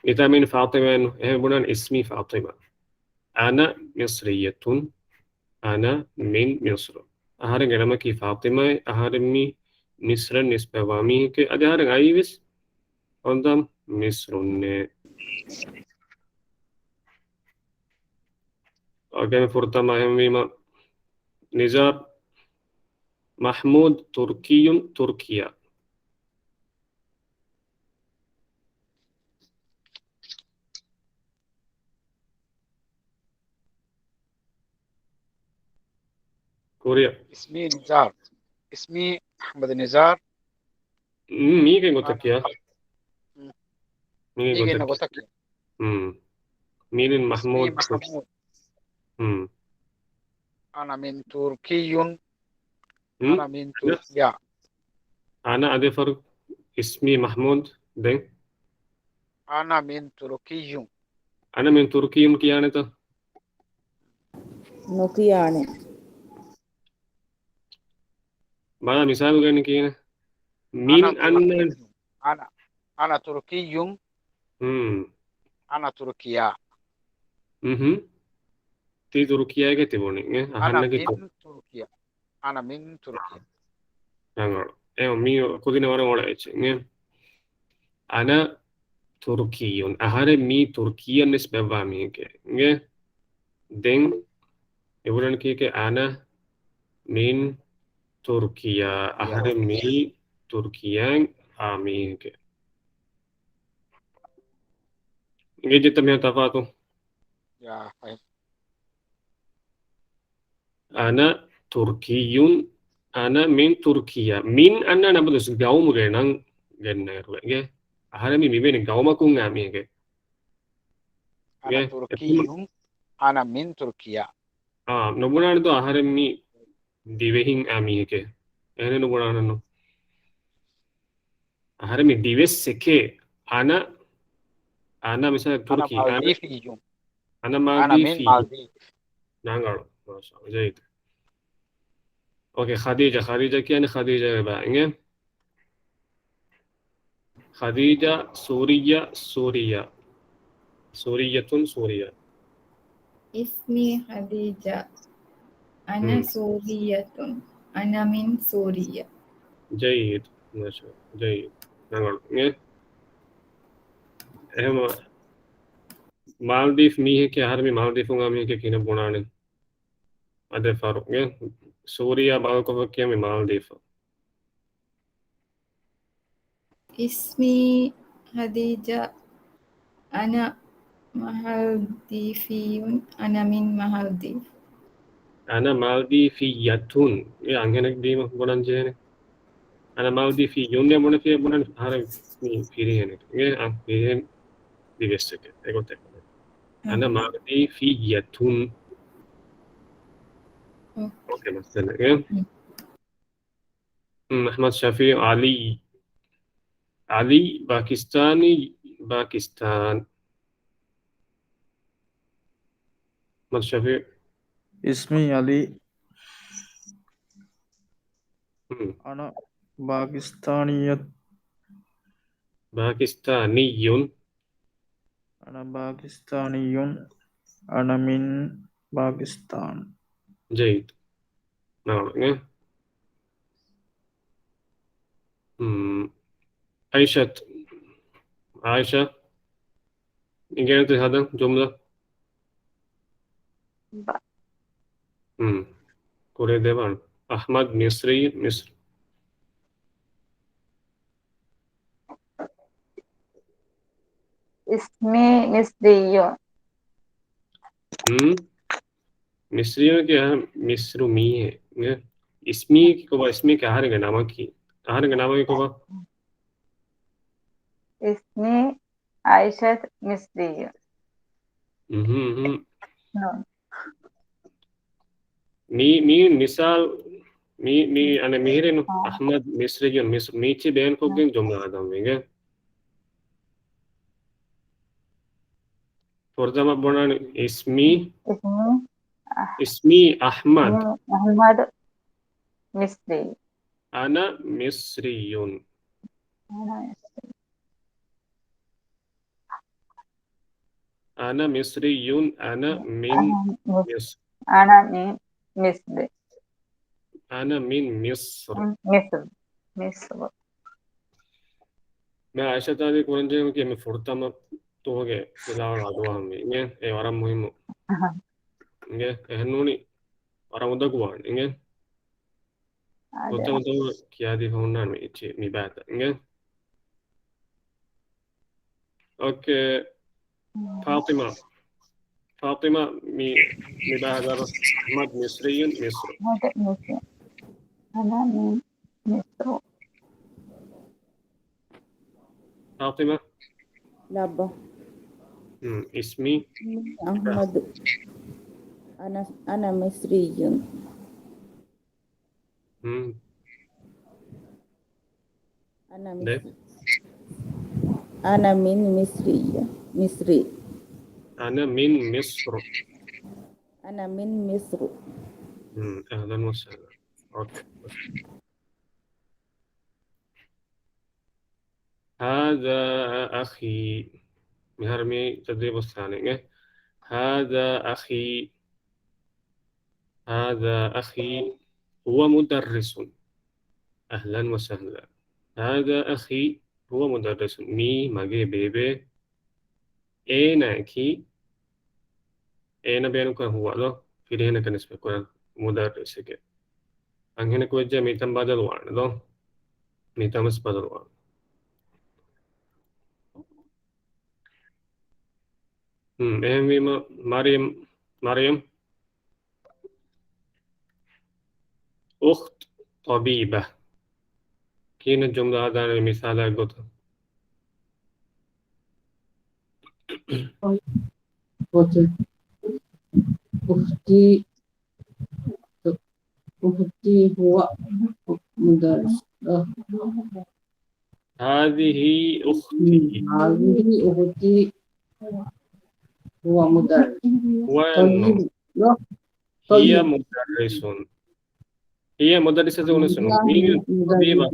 މިތާ މީން ފާތިމާ އެން، އެހެން ބުނާން އިސްމީ ފާތިމާ. أنا مصرية. أنا من مصر. އަހަރެންގެ ނަމަކީ ފާޠިމާއޭ. އަހަރެން މީ މިޞްރަށް ނިސްބަތްވާ މީހެކޭ. އަދި އަހަރެން އައީވެސް އޮންދަމް މިޞްރުންނޭ. އަގެން ފުރަތަމަ އެހެންވީމަ، ނިޒާރް މަޙްމޫދު ތުރްކިއްޔުން ތުރްކިއްޔާ. ކުރިއަށް. އިސްމީ ނިޒާރް. އިސްމީ އަޙްމަދު ނިޒާރް. މީގެ ގޮތަކީ. މީގެ ގޮތަކީ. މީނިން މަޙްމޫދު. މަޙްމޫދު. އަނަ މިން ތުރްކިއްޔުން. އަނަ މިން ތުރްކިއްޔާ. އަނަ އަދި ފަރު އިސްމީ މަޙްމޫދު ދެން. އަނަ މިން ތުރްކިއްޔުން. އަނަ މިން ތުރްކިއްޔުން ކިޔާނެތަ؟ ނުކިޔާނެ. ބަލަ މިސާލު ގަންނަ ކިޔޭނެ. މިން އަންނަ. އަނަ، އަނަ ތުރްކިއްޔުން. އަނަ ތުރްކިއްޔާ. ތީ ތުރްކިއްޔާގަ ތިބުނީ. އަނަ މިން ތުރްކިއްޔާ. އަނަ މިން ތުރްކިއްޔާ. ރަނގަޅު. އެ މީ ކުދިން ވަރަށް އޮޅަ އެއްޗެއް. އަނަ ތުރްކިއްޔުން. އަހަރެން މީ ތުރްކިއްޔަށް ނިސްބަތްވާ މީހެކޭ. ދެން އެބުނަން ކީކޭ؟ އަނަ މިން ތުރްކިއްޔާ. އަހަރެން މީ ތުރްކިއްޔާއިން އާ މީހެކޭ. އިނގޭ ޖެއްތަ މިހާ ތަފާތު؟ އަނަ ތުރްކިއްޔުން، އަނަ މިން ތުރްކިއްޔާ. މިން އަންނަ ނަބަދުސް ގައުމުގެ ނަން ގެންނައިރު އިނގޭ. އަހަރެން މި މިވެނި ގައުމަކުން އާ މީހެކޭ. އަނަ ތުރްކިއްޔުން، އަނަ މިން ތުރްކިއްޔާ. އާ، ނުބުނާނެ ދޯ އަހަރެން މި ދިވެހިން އާ މީހެކޭ. އެހެނެއް ނުބުނާނެ ނޯ. އަހަރެން މި ދިވެއްސެކޭ. އަނަ، އަނަ މިސާލަކަށް ތުރްކީ. އަނަ މާލްދީފިއްޔުން. ރަނގަޅު. މާޝާ އަﷲ. ޖައްޔިދު. އޯކޭ، ޚަދީޖާ، ޚަދީޖާ ކިޔާނެ ޚަދީޖާ އެބަ އިނގޭ. ޚަދީޖާ، ސޫރިއްޔާ، ސޫރިއްޔާ. ސޫރިއްޔަތުން، ސޫރިއްޔާ. އިސްމީ ޚަދީޖާ. އަނަ ސޫރިއްޔަތުން. އަނަ މިން ސޫރިއްޔާ. ޖައްޔިދު. މާޝާ އަﷲ. ޖައްޔިދު. ރަނގަޅު. އިނގޭ. އެހެންވީމަ، މާލްދީފް މީހެކޭ، އަހަރެން މި މާލްދީފުން އާ މީހެކޭ ކިހިނެއް ބުނާނެ؟ އަދި ފަރުގެ ސޫރިއްޔާ ބަލަކޮށް ކިޔަނީ މާލްދީފް. އިސްމީ ޚަދީޖާ، އަނަ މަހަލްދީފިއްޔުން، އަނަ މިން މަހަލްދީފް. އަނަ މާލްދީފިއްޔަތުން. އެ އަންހެނެއް ވީމަ ބުނަން ޖެހޭނެ. އަނަ މާލްދީފިއްޔުން އޭ ބުނެފިޔޭ ބުނަން އަހަރެން މީ ފިރިހެނެއް. އެ އަ ފިރިހެން ދިވެއްސެކޭ. އެގޮތަށް. އަނަ މާލްދީފިއްޔަތުން. އޯކޭ، މައްސަލައެއް. އަޙްމަދު ޝަފީޢު ޢަލީ. ޢަލީ ޕާކިސްތާނީ، ޕާކިސްތާން. އަޙްމަދު ޝަފީޢު. އިސްމީ ޢަލީ. އަނަ ޕާކިސްތާނިއްޔަތު. ޕާކިސްތާނިއްޔުން. އަނަ ޕާކިސްތާނިއްޔުން، އަނަ މިން ޕާކިސްތާން. ޖައްޔިދު. ނާޅެ. އައިޝަތު. އައިޝާ. އިނގޭނެތި ހަދަން ޖުމްލަ. ކުރެދެވާން. އަޙްމަދު މިޞްރީ، މިޞްރު. އިސްމީ މިޞްރިއްޔު. މިޞްރިއްޔު ކިޔާ މިޞްރު މީހެއް. އިސްމީ ކި ކޮބާ؟ އިސްމީ ކި އަހަރެންގެ ނަމަކީ. އަހަރެންގެ ނަމަކީ ކޮބާ؟ އިސްމީ އައިޝަތު މިޞްރިއްޔު. އުހު، އުހު. މީ، މީ މިސާލު، މީ، މީ އަނެއް މިހިރީނު އަޙްމަދު މިޞްރިއްޔުން މިޞްރު މީޗި ބޭންކޮށްގެން ޖުމްލަ ހަދަން ވީގެ. ފުރަތަމަ ބުނާނެ އިސްމީ، އިސްމީ އަޙްމަދު. އަޙްމަދު މިޞްރިއްޔު. އަނަ މިޞްރިއްޔުން. އަނަ މިޞްރިއްޔުން. أنا مصري، أنا من أنا مص- مصر. أنا من مصر. أنا من مصر. من مصر. مصر. މި އައިޝަތާ ދީ ކުރަންޖެހުން ކިޔަ މި ފުރަތަމަ ތުހުގެ ފިލާވަޅު އަޑުއަހަންވީ. އިނގޭ؟ އެ ވަރަށް މުހިއްމު. އަހަ. އިނގޭ؟ އެހެންނޫނީ ވަރަށް އުނދަގޫވާނެ. އިނގޭ؟ އާދެ. ފުރަތަމަ ތުހު ކިޔާދީފަ ހުންނާނެ މި އެއްޗި މި ބައިތަ. އިނގޭ؟ އޯކޭ. ފާޠިމާ. ފާޠިމާ މި، މި ބައި ހަދާފަ. أحمد مصري، مصر. هذا مصر. أنا من مصر. ފާޠިމާ. ލައްބަ. މް، اسمي. أحمد. أنا، أنا مصري. މް. أنا ދެ. مصري. أنا من مصري. مصري. أنا من مصر. أنا من مصر. މް، أهلا وسهلا. އޯކޭ. هذا أخي. މިހާރު މި ތަދްރީބު ސާނީގެ. هذا أخي. هذا أخي هو مدرس. أهلا وسهلا. هذا أخي هو مدرس. މީ މަގޭ ބޭބެ. އޭނައަކީ، އޭނަ ބޭނުންކުރަން ހުވަ ދޯ؟ ފިރިހެނަކަށް ނިސްބަތްކުރަން މުދައްރިސެކޭ. އަންހެނަކު ވެއްޖެ މިތަން ބަދަލުވާނެ ދޯ؟ މިތަން ވެސް ބަދަލުވާނެ. ހުން، އެހެންވީމަ މަރިޔަމް، މަރިޔަމް، أخت طبيبة. ކިހިނެއް ޖުމްލަ ހަދާނެ މިސާލާ ގޮތަށް؟ أختي، أختي هو مدرس. هذه أختي. هذه أختي هو مدرس. ވަން. طبيب. لا. هي طبيب. مدرس. هي مدرسة ނުވެސް ނޫން. މީ ތަބީބަ.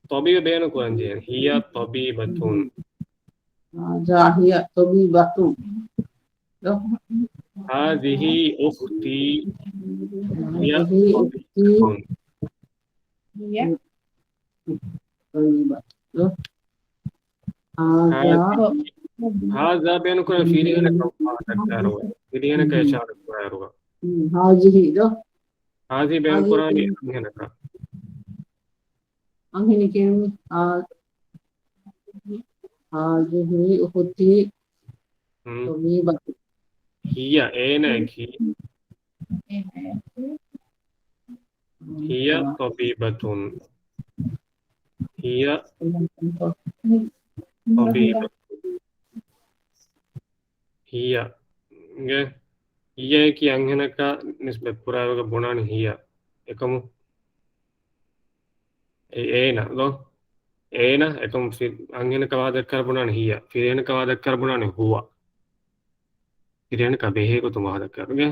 ތަބީބަ ބޭނުން ކުރަން ޖެހޭ. هي طبيبة. އާ، ޖާ، هي طبيبة. هذه أختي. هي هذه أختي. طبيبة. طبيبة. هذا. ހާޒާ ބޭނުން ކުރަން ފިރިހެނަކަށް ވާހަކަ ދައްކާއިރު. ފިރިހެނަކަށް އިޝާރަތް ކުރާއިރު. هذه ދޯ؟ ހާޒީ ބޭނުން هذه. ކުރާނީ އަންހެނަކަށް. އަންހެނެކޭ. ހާ-، هذه أختي. ހުން. طبيبة. ހިޔަ އޭނައަކީ. ހިޔަ ޠަބީބަތުން. ހިޔަ ޠަބީބަތުން. ހިޔަ. ގެ. ހިޔައަކީ އަންހެނަކަށް ނިސްބަތް ކުރާ އިރުގަ ބުނާނީ ހިޔަ. އެކަމު. އެ-، އޭނަ، ދޯ؟ އޭނަ، އެކަމު ފި-، އަންހެނަކަށް ވާހަކަ ދައްކާއިރު ބުނާނީ ހިޔަ. ފިރިހެނަކަށް ވާހަކަ ދައްކާއިރު ބުނާނީ ހުވަ. ފިރިހެނަކަށް ބެހޭ ގޮތުން ވާހަކަ ދައްކާއިރު. ގެ.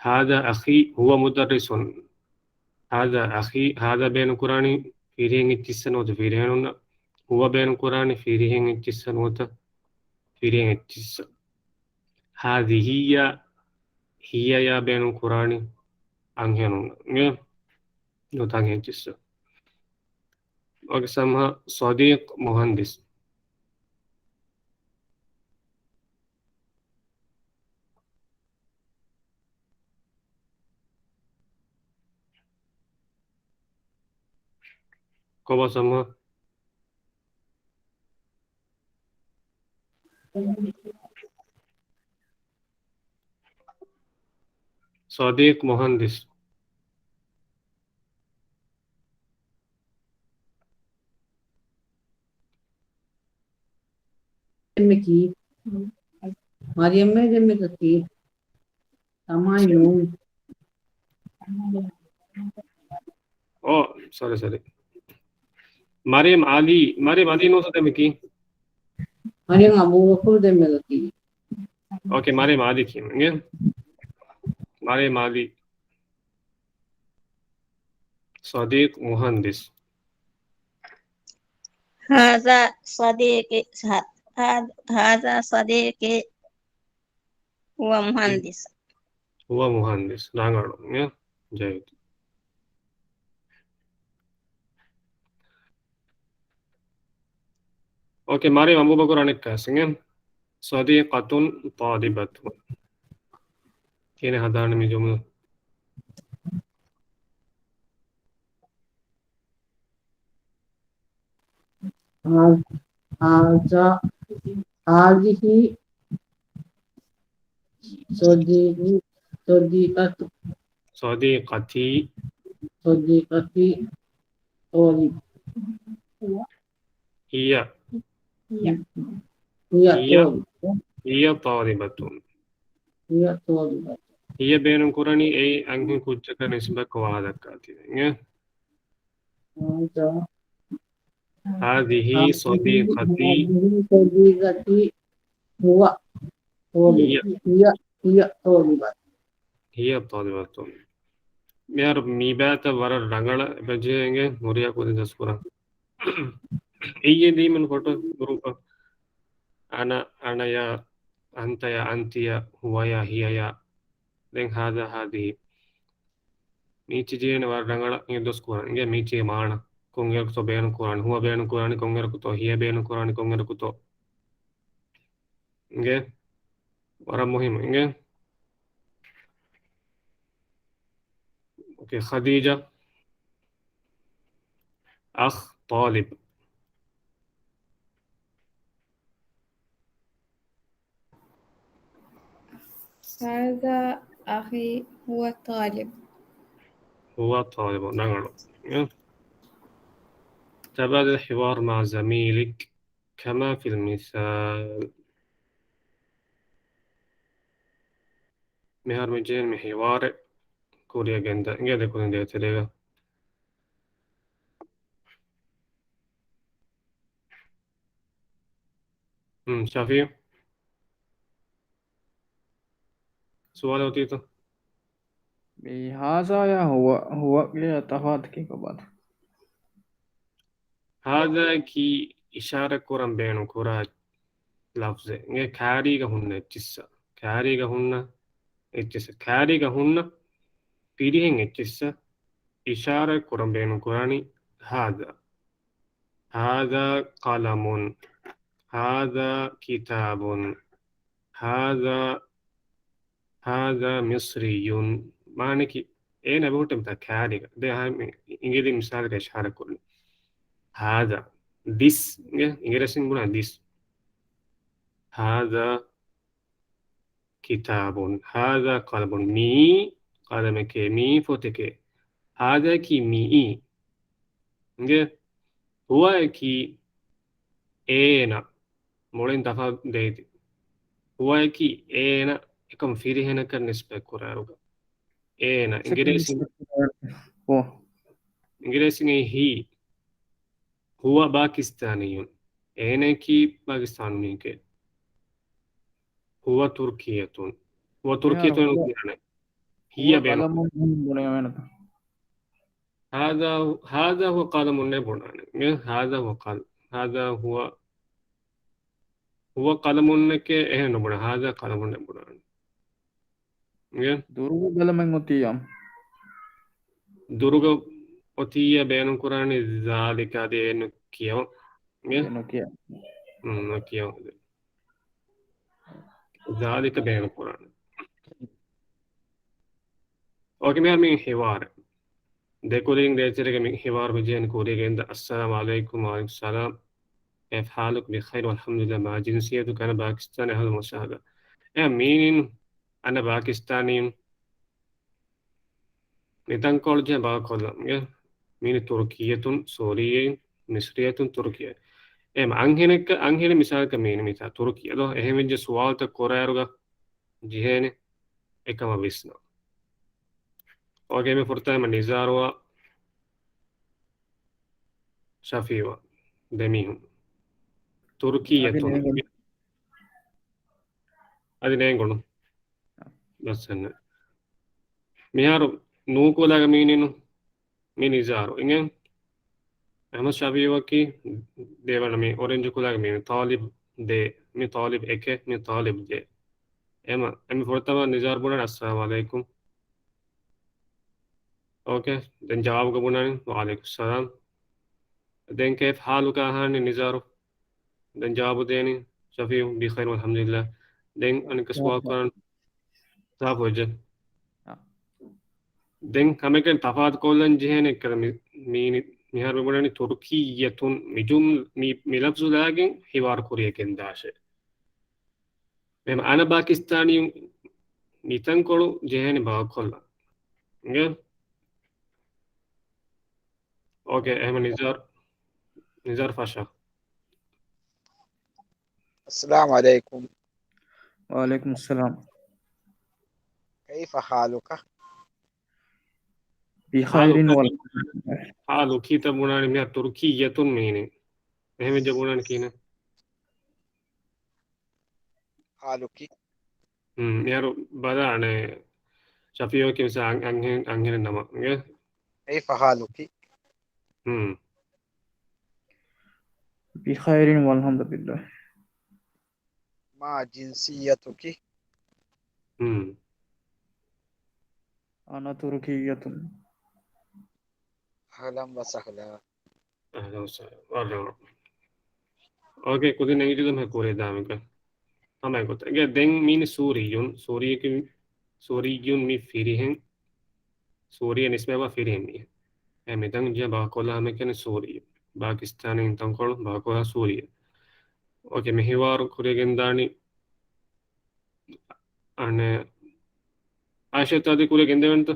هذا أخي هو مدرس. هذا أخي، هذا ބޭނުން ކުރާނީ ފިރިހެން އެއްޗިއްސަށް ނުވަތަ ފިރިހެނުންނަށް. ހުވަ ބޭނުން ކުރާނީ ފިރިހެން އެއްޗިއްސަށް ނުވަތަ ފިރިހެން އެއްޗިއްސަށް. هذه، ހިޔަޔާ ބޭނުން ކުރާނީ އަންހެނުންނަށް. ގެ. ނުވަތަ އަންހެން އެއްޗިއްސަށް. އޯކޭ، ސަމްހާ. ޞަދީޤް މުހަންދިސް. ކޮބާ ސަމްހާ؟ ޞަދީޤް މުހަންދިސް. މަރިޔަމް ކީ؟ މަރިޔަމް ދެންމެ ކީ؟ ތަމާ ނޫން. އޯ، ސޮރީ، ސޮރީ. މަރިޔަމް އަލީ، މަރިޔަމް އަލީ ނޫންތަ ދެންމެ ކީ؟ މަރިޔަމް އަބޫބަކުރު ދެންމެ ކީ؟ އޯކޭ، މަރިޔަމް އަލީ ކީ. އިނގޭ؟ މަރިޔަމް އަލީ. ޞަދީޤް މުހަންދިސް. هذا صديقي، ހަ-، ހާ-، ހާޒާ ޞަދީޤީ ހުވަ މުހައްދިސް. ހުވަ މުހައްދިސް. ރަނގަޅު. އެ؟ ޖައިދު. އޯކޭ، މާރި އަބޫބަކުރު އަނެއްކާސް އިނގޭ. ޞަދީޤަތުން ޠާލިބަތުން. ކިހިނެއް ހަދާނެ މި ޖުމްލަ؟ ހާ-، ހާޒާ، ހާޒިހި ޞަދީޤީ، ޞަދީޤަތު. ޞަދީޤަތީ. ޞަދީޤަތީ ޠާލިބަ. ހިޔަ. ހިޔަ. ހިޔަ ޠާލިބަ. ހިޔަ ޠާލިބަތުން. ހިޔަ ޠާލިބަތުން. ހިޔަ ބޭނުން ކުރަނީ އެއީ އަންހެން ކުއްޖަކަށް ނިސްބަތްކޮށް ވާހަކަ ދައްކާތީ. ހާޒާ. ހާޒިހީ ޞަދީޤަތީ. ހާޒިހީ ޞަދީޤަތީ ހުވަ ޠާލިބަ. ހިޔަ. ހިޔަ، ހިޔަ ޠާލިބަ. ހިޔަ ޠާލިބަތުން. މިހާރު މި ބައިތައް ވަރަށް ރަނގަޅަށް އެބަޖެހޭ އިނގޭ ހުރިހާ ކުދިން ދަސްކުރަން. އެއީ ދީމަން ފޮޓޯ ގްރޫޕަށް. އަނަ، އަނަޔާ، އަންތަޔާ، އަންތިޔަ، ހުވަޔާ، ހިޔަޔާ. ދެން ހާޒާ، ހާޒިހީ. މީޗި ޖެހޭނެ ވަރަށް ރަނގަޅަށް އިނގޭ ދަސްކުރަން. އިނގޭ މީޗީގެ މާނަ. ކޮންއިރަކުތޯ ބޭނުން ކުރާނީ؟ ހުވަ ބޭނުން ކުރާނީ ކޮންއިރަކުތޯ؟ ހިޔަ ބޭނުން ކުރާނީ ކޮންއިރަކުތޯ؟ އިނގޭ؟ ވަރަށް މުހިއްމު. އިނގޭ؟ އޯކޭ، ޚަދީޖާ. އަޚް ޠާލިބް. هذا أخي هو طالب. هو طالب، ރަނގަޅު. تبادل الحوار مع زميلك كما في المثال. މިހާރު މި ޖެހޭނީ މި ހިވާރެއް ކުރިއަށް ގެންދަން. އިނގޭ ދެކުދިން ދޭތެރޭގަ. ހުން، ޝަފީޢު. ސުވާލެއް އޮތީތަ؟ މި ހާޒާޔާ ހުވަ، ހުވަގެ ތަފާތު ކީކޮބާތަ؟ ހާޒާއަކީ އިޝާރަ ކުރަން ބޭނުން ކުރާ ލަފްޒެއް. އެ ކާރީގަ ހުންނަ އެއްޗިއްސަށް. ކާރީގަ ހުންނަ އެއްޗިއްސަށް. ކާރީގަ ހުންނަ ފިރިހެން އެއްޗިއްސަށް އިޝާރަ ކުރަން ބޭނުން ކުރާނީ ހާޒާ. هذا قلم. هذا كتاب. هذا، هذا مصري. މާނައަކީ އޭނަ އެބަހުއްޓަ މިތާ ކާރީގަ. ދެ ހަމަ އިނގިލި މިސާލަކަށް އިޝާރަ ކުރަނީ. هذا. ދިސް. އިނގިރޭސިން ބުނާ ދިސް. هذا كتاب. هذا قلم. މީ ޤަލަމެކޭ، މީ ފޮތެކޭ. ހާޒާއަކީ މިއީ. އިނގޭ؟ ހުވައަކީ އޭނަ. މުޅިން ތަފާތު ދޭތި. ހުވައަކީ އޭނަ އެކަމަ ފިރިހެނަކަށް ނިސްބަތް ކުރާއިރުގަ. އޭނަ. އިނގިރޭސިން، އިނގިރޭސިން ހީ. ހުވަ ޕާކިސްތާނިއްޔުން. އޭނައަކީ ޕާކިސްތާނު މީހެކޭ. ހުވަ ތުރްކިއްޔަތުން. ހުވަ ތުރްކިއްޔަތުން ހުވަ، ކިޔާނެ. ހިޔަ ހުވަ ބޭނުން. ޤަލަމުން ބުނެވޭނެތަ؟ ހާޒާ، ހާޒާ ހުވަ ޤަލަމުންނޭ ބުނާނެ. ހާޒާ ހުވަ ޤަލް-، ހާޒާ ހުވަ، ހުވަ ޤަލަމުންނެކޭ އެހެން ނުބުނާ. ހާޒާ ޤަލަމުންނޭ ބުނާނެ. އިނގޭ؟ ދުރުގަ ޤަލަމެއް އޮތިއްޔާ. ދުރުގަ އޮތިއްޔާ ބޭނުން ކުރާނީ ޒާލިކަ އަދި އެ ނުކިޔަވަން. އިނގޭ؟ އެ ނުކިޔަ. ހުން، ނުކިޔަވަން. ޒާލިކަ ބޭނުން ކުރާނެ. އޯކޭ، މިހާރު މި ހިވާރެއް. ދެކުދިން ދޭތެރޭގަ މި ހިވާރު މި ޖެހެން ކުރިޔަށް ގެންދަ. السلام عليكم. وعليكم السلام. كيف حالك؟ بخير والحمد لله. ما جنسيتك؟ أنا باكستاني. أهل المشاهدة. އެ މީނިން އަންނަ ބާކިސްތާނީން މި ތަންކޮޅު ޖެހެން ބާކޮށްލަން. އިނގޭ؟ މީނި ތުރުކިއްޔަތުން، ސޫރިއްޔަތުން، މިސްރިއްޔަތުން، ތުރުކިއްޔަ. އެ އަންހެނެއްކަ-، އަންހެނެއް މިސާލަކަށް މީނި މިތާ ތުރުކިއްޔަ ދޯ؟ އެހެންވެއްޖެ ސުވާލުތައް ކުރާއިރުގަ ޖެހޭނެ އެކަމަށް ވިސްނާ. އޯކޭ، މި ފުރަތަމަ ނިޒާރުއާ ޝަފީއުއާ ދެމީހުން. ތުރުކިއްޔަތުން. އަދި ނޭނގުނު. އަދި ނޭނގުނު. ބަސް އެންނެ. މިހާރު ނޫކުލާގެ މީނިނު މި ނިޒާރު. އިނގޭ؟ އަޙްމަދު ޝަފީއުއަކީ ދެވަނަ މީ އޮރެންޖު ކުލާގެ މީނި ޠާލިބް. ދޭ. މި ޠާލިބް އެކެއް، މި ޠާލިބް ދޭ. އެމަ، އެމި ފުރަތަމަ ނިޒާރު ބުނާނެ، އައްސަލާމު ޢަލައިކުމް. އޯކޭ. ދެން ޖަވާބުގަ ބުނާނެ، ވަޢަލައިކުއްސަލާމް. ދެން ކައިފަ ޙާލުކަ އަހާނީ ނިޒާރު. ދެން ޖަވާބު ދޭނީ ޝަފީޢު، ބިޚައިރިން ވަލްޙަމްދުލިއްލާހް. ދެން އަނެއްކާ ސުވާލު ކުރާން. ސާފުވެއްޖެ. އާ. ދެން ހަމައެކަނި ތަފާތުކޮށްލަން ޖެހޭނެ އެއްކަލަ މި، މީ، މިހާރު މި ބުނަނީ ތުރުކިއްޔަތުން މި ޖުމް، މި، މި ލަފްޒު ލާގެން ހިވާރު ކުރިޔަކެން ދާށޭ. މެހެމް އަނަ ބާކިސްތާނީ މިތަންކޮޅު ޖެހޭނެ ބާކޮށްލަ. އިނގޭ؟ އޯކޭ، އެހެމަ ނިޒާރު، ނިޒާރު ފަށާ. އައްސަލާމު ޢަލައިކުމް. ވަޢަލައިކުމުއްސަލާމް. ކައިފަ ޙާލުކަ؟ ބިޚައިރިން ޙާލުކަ، ވަލް ޙާލު ކީތަ ބުނާނީ މިހާ ތުރުކިއްޔަތުން މީނީ. އެހެމެއްޖެ ބުނާނީ ކީނެ. ޙާލުކީ؟ ހުން، މިހާރު ބަލާނެ ޝަފީޢު ކި މިސާ އަން-، އަންހެން-، އަންހެނެއް ނަމަ. އިނގޭ؟ ކައިފަ ޙާލުކީ؟ ހުން. ބިޚައިރިން ވަލްޙަމްދުލިއްލާހް. މާ ޖިންސިއްޔަތުކީ؟ ހުން. އަނަ ތުރުކިއްޔަތުން. އަހްލަން ވަސަހްލަން. އަހްލަން ވަސަހްލަން. ވަރަށް ރަނގަޅު. އޯކޭ، ކުދިން އެނގިއްޖެ ދެން ކުރިއަށް ދާނެ ކަން. ހަމަ އެގޮތަށް. އެގޭ ދެން މީނީ ސޫރިއްޔުން، ސޫރިއްޔަކީ، ސޫރިއްޔުން މީ ފިރިހެން، ސޫރިއަށް ނިސްބަތްވާ ފިރިހެން މީހެއް. އެ މިތަން ޖެހޭ ބާކޮށްލާ ހަމައެކަނި ސޫރިއްޔުން. ބާކިސްތާނީ ތަންކޮޅު ބާކޮށްލާ ސޫރިއްޔުން. އޯކޭ، މި ހިވާރު ކުރިއަށް ގެންދާނީ އަނެއް އާއިޝާ ތާދީ ކުރިއަށް ގެންދެވެންތަ؟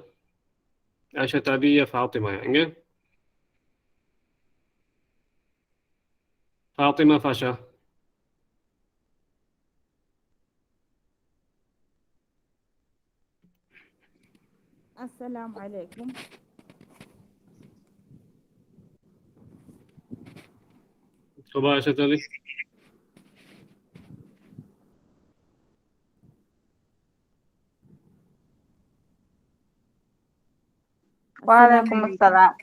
އާއިޝާ ތާދީއާ ފާޠިމާއާ އިނގޭ؟ ފާޠިމާ ފަށާ. އައްސަލާމު ޢަލައިކުމް. ކޮބާ އާއިޝާ ތާދީ؟ ވަޢަލައިކުމުއްސަލާމް.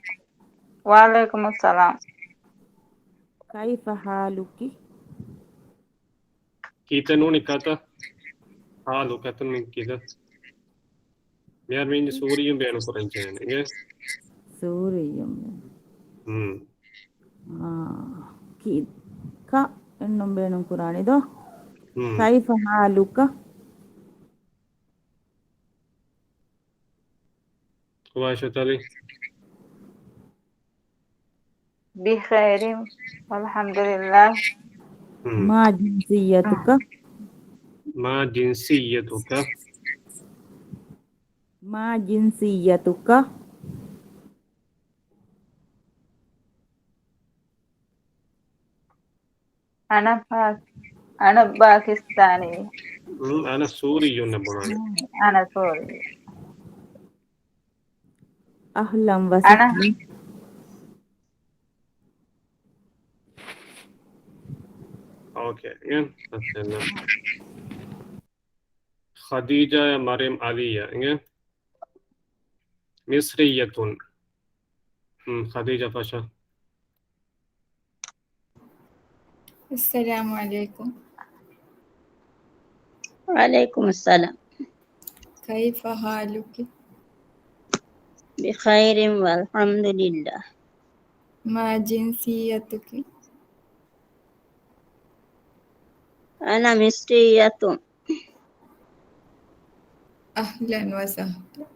ވަޢަލައިކުމުއްސަލާމް. ކައިފަ ޙާލުކި؟ ކީތަ ނޫނީ ކަތަ؟ ޙާލު ކަތަ މި ކީތަ؟ މިހާރު މީނީ ސޫރިއްޔުން ބޭނުން ކުރަން ޖެހޭނެ އިނގޭ؟ ސޫރިއްޔުން. ހުން. އާ، ކީ، ކަ އެއްނުން ބޭނުން ކުރާނީ ދޯ؟ ހުން. ކައިފަ ޙާލުކަ؟ ކޮބާ އާއިޝާ ތާދީ؟ ބިޚައިރިން ވަލްޙަމްދުލިއްލާހް. ހުން. މާ ޖިންސިއްޔަތުކަ؟ މާ ޖިންސިއްޔަތުކަ؟ މާ ޖިންސިއްޔަތުކަ؟ އަނަ ޕާ-، އަނަ ޕާކިސްތާނީ. ހުން، އަނަ ސޫރިއްޔުންނޭ ބުނާނީ. ހުން، އަނަ ސޫރިއްޔު. އަހްލަން ވަސަހްލަން. އޯކޭ. އިނގޭ؟ ޚަދީޖާއާ މަރިޔަމް ޢަލީއާ އިނގޭ؟ މިޞްރިއްޔަތުން. ހުން، ޚަދީޖާ ފަށާ. އައްސަލާމު ޢަލައިކުމް. ވަޢަލައިކުމުއްސަލާމް. ކައިފަ ޙާލުކި؟ ބިޚައިރިން ވަލްޙަމްދުލިއްލާހް. މާ ޖިންސިއްޔަތުކި؟ އަނަ މިޞްރިއްޔަތުން. އަހްލަން ވަސަހްލަން.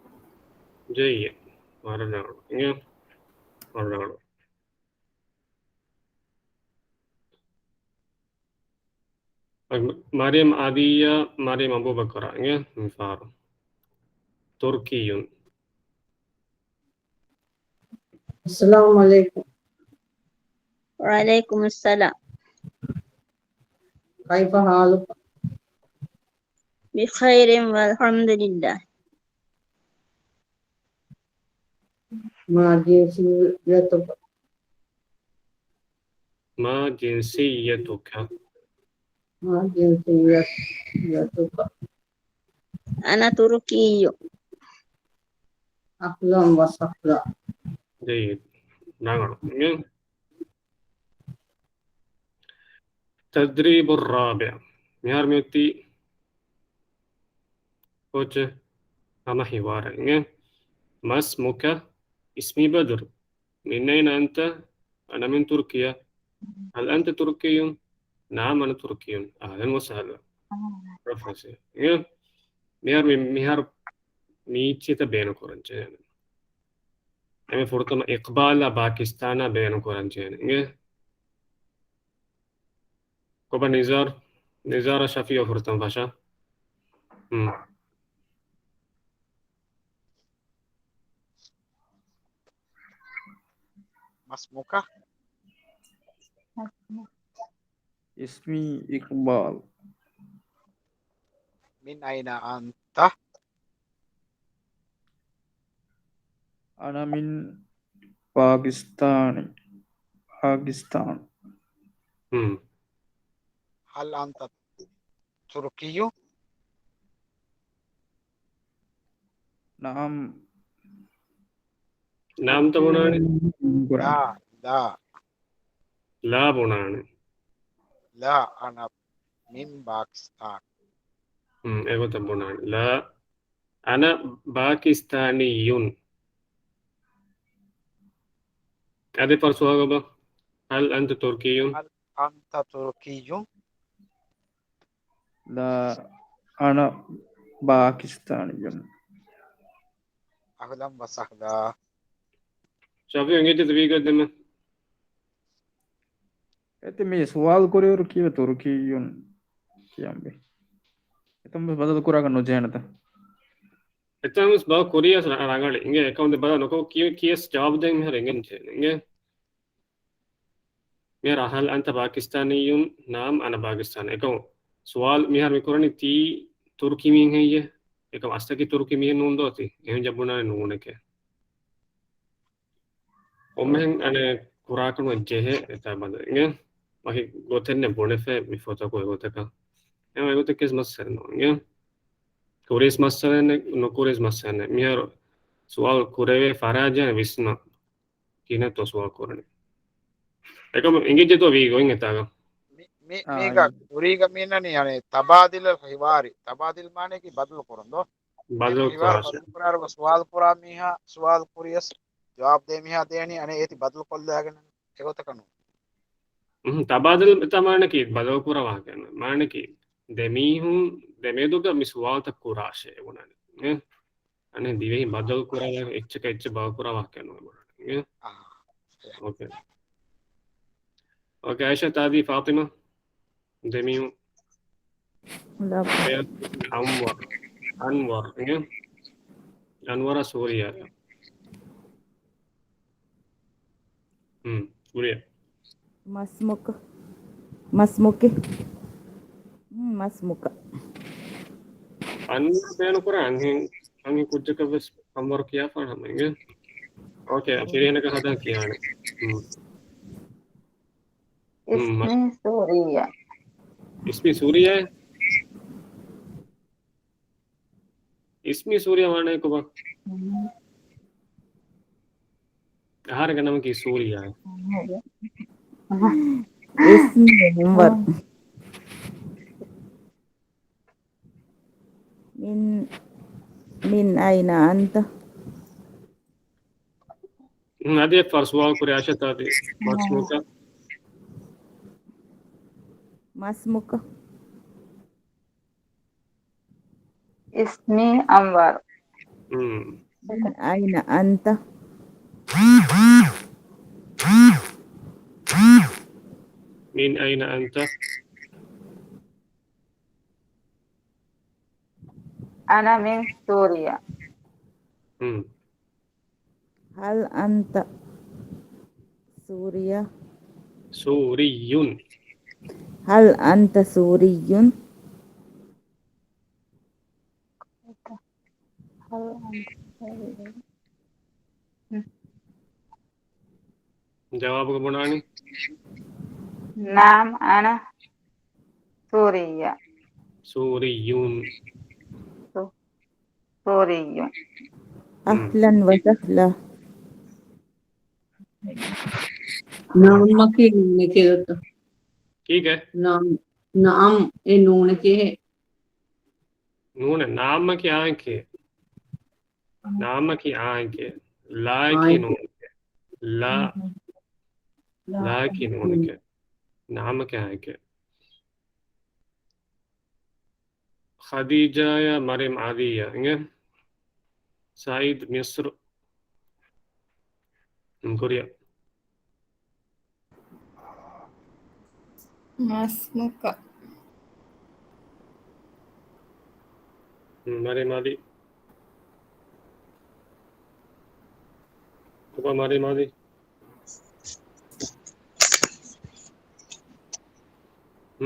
ޖައްޔިދު. ވަރަށް ރަނގަޅު. އިނގޭ؟ ވަރަށް ރަނގަޅު. މަރިޔަމް ޢަލީއާ މަރިޔަމް އަބޫބަކަރާ އިނގޭ؟ މިފަހަރު. ތުރުކިއްޔުން. އައްސަލާމު ޢަލައިކުމް. ވަޢަލައިކުމުއްސަލާމް. ކައިފަ ޙާލުކަ؟ ބިޚައިރިން ވަލްޙަމްދުލިއްލާހް. މާ ޖިންސިއްޔަތުކަ؟ މާ ޖިންސިއްޔަތުކަ؟ މާ ޖިންސިއްޔަތުކަ؟ އަނަ ތުރުކިއްޔު. އަހްލަން ވަސަހްލަން. ޖައްޔިދު. ރަނގަޅު. އިނގޭ؟ التدريب الرابع. މިހާރު މިއޮތީ ކޯޗެއް؟ ހަމަ ހިވާރެއް އިނގޭ. ما اسمك؟ اسمي بدر. من أين أنت؟ أنا من تركيا. هل أنت تركي؟ نعم، أنا تركي. أهلًا وسهلًا. ރަފްރަފް އިނގޭ. މިހާރު މި-، މިހާރު މީޗިތައް ބޭނުން ކުރަން ޖެހޭނެ. އެންމެ ފުރަތަމަ އިޤްބާލާ ބާކިސްތާނާ ބޭނުން ކުރަން ޖެހޭނެ އިނގޭ. ކޮބާ ނިޒާރު؟ ނިޒާރާ ޝަފީއާ ފުރަތަމަ ފަށާ. ހުން. ما اسمك؟ اسمي إقبال. من أين أنت؟ أنا من باكستان. باكستان. ހުން. هل أنت تركي؟ نعم. ނާމްތަ ބުނާނެ؟ ލާ، ލާ. ލާ ބުނާނެ. لا، أنا من باكستان. ހުން، އެގޮތަށް ބުނާނެ. لا، أنا باكستاني. އަދި ފަހަރު ސުވާލު ކޮބާ؟ هل أنت تركي؟ هل أنت تركي؟ لا، أنا باكستاني. أهلًا وسهلًا. ޝަފީއު އިނގޭ ތި ވީގަ ދެމެ. އެތި މި ސުވާލު ކުރިއިރު ކީއްވެ ތުރުކީއުން ކިޔަންވީ؟ އެތަން ވެސް ބަދަލު ކުރާކަށް ނުޖެހޭނެތަ؟ އެތަން ވެސް ބަދަލު ކުރިޔަސް ރަ-، ރަނގަޅި. އިނގޭ އެކަމު ދެ ބަދަލު ނުކޮށް ކިޔަ-، ކިޔަސް ޖަވާބު ދޭން މިހާރު އެނގެން ޖެހޭނެ. އިނގޭ. މިހާރު هل أنت باكستاني؟ نعم، أنا باكستاني. އެކަމު ސުވާލު މިހާރު މި ކުރަނީ ތީ ތުރުކީ މީހެއް ހެއްޔޭ؟ އެކަމު އަސްލަކީ ތުރުކީ މީހެއް ނޫން ދޯ ތީ؟ އެހެން ޖައްބުނާނެ ނޫނެކޭ. އޮމެހެން އަނެއް ކުރާކަން ޖެހޭ އެތާ ބަދަ. އިނގޭ؟ ވަކި ގޮތެއްނެއް ބުނެފޭ މި ފޮތަކު އެގޮތަކަށް. އެ އެގޮތަކީ މައްސަލަ ނޫން. އިނގޭ؟ ކުރީސް މައްސަލައެއް ނުކުރީސް މައްސަލައެއް. މިހާރު ސުވާލު ކުރެވޭ ފަރާތް ވިސްނާ. ކިހިނެއްތޯ ސުވާލު ކުރަނީ. އެކަމު އިނގިއްޖެތޯ ވީ ގޮތް އެތާގަ. މި-، މި-، އާ، މީގަ އިނގި-، ކުރީގަ މީނަނީ އަނެ ތަބާދިލަ ހިވާރި. ތަބާދިލް މާނައަކީ ބަދަލު ކުރުން ދޯ؟ ބަދަލު ހިވާރި ކުރާށޭ. ބަދަލު ކުރާ ސުވާލު ކުރާ މީހާ ސުވާލު ކުރިޔަސް ޖަވާބު ދޭ މީހާ ދޭނީ އަނެ އޭތި ބަދަލު ކޮށްލާގެން އެގޮތަކަށް ނޫން. އުން، ތަބާދިލް އެތާ މާނައަކީ ބަދަލު ކުރާ ވާހަކަ. މާނައަކީ ދެ މީހުން ދެ މެދުގަ މި ސުވާލުތައް ކުރާށޭ ބުނާނެ. އެ؟ އަނެއް ދިވެހި ބަދަލު ކުރާ ވާހަކަ، އެއްޗަކަށް އެއްޗެއް ބަދަލު ކުރާ ވާހަކަ ނޫން ބުނާނެ. އެ؟ އާ. އޯކޭ. އޯކޭ، އައިޝާ ތާދީ ފާތިމާ. ދެމީހުން. ލަބް. އެ، އަންވަރު. އަންވަރު. އެ؟ އަންވަރާ ސޫރިޔާ. ހުން، ކުރިއަށް. މަސްމުކަ. މަސްމުކެ. ހުން، މަސްމުކަ. އަން ބޭނުކުރާ އަންހެން، އަންހެން ކުއްޖަކަށް ވެސް އަންވަރު ކިޔާފާނަ ހަމަ އިނގޭ. އޯކޭ، ފިރިހެނަކަށް ހަދާ ކިޔާނެ. ހުން. ހުން، މަ-، އިސްމީ ސޫރިއްޔާ. އިސްމީ ސޫރިއްޔާ؟ އިސްމީ ސޫރިއްޔާ މާނައީ ކޮބާ؟ އަހަރެންގެ ނަމަކީ ސޫރިއްޔާ. އިސްމީ އަންވަރު. މިން، މިން އައިނަ އަންތަ؟ ހުން، އަދި އެއްފަހަރު ސުވާލު ކުރޭ އައިޝާ ތާދީ. މަސްމުކަ. މަސްމުކަ. އިސްމީ އަންވަރު. ހުން. މިން އައިނަ އަންތަ؟ މިން އައިނަ އަންތަ؟ އަނަ މިން ސޫރިއްޔާ. ހުން. ހަލް އަންތަ ސޫރިއްޔާ؟ ސޫރިއްޔުން. ހަލް އަންތަ ސޫރިއްޔުން؟ ޖަވާބުގަ ބުނާނީ؟ ނަޢަމް، އަނަ ސޫރިއްޔާ. ސޫރިއްޔުން. ސޫ-، ސޫރިއްޔުން. ހުން. އަހްލަން ވަސަހްލަން. ނަޢަމްއަކީ ނެކިރަތަ؟ ހީގެ؟ ނަޢަމް. ނަޢަމް. އެ ނޫނަކީ އެހެ. ނޫނެއް. ނަޢަމްއަކީ އާނކޭ. ނަޢަމްއަކީ އާނކޭ. ލާއަކީ ނޫނެކޭ. ލާ. ލާއަކީ ނޫނެކޭ. ނަޢަމްއަކީ އާނކޭ. ޚަދީޖާއާ މަރިޔަމް ޢަލީއާ އިނގޭ. ސަޢީދު މިޞްރު. ކުރިއަށް. މަސްމުކަ. މަރިޔަމް ޢަލީ. ކޮބާ މަރިޔަމް ޢަލީ؟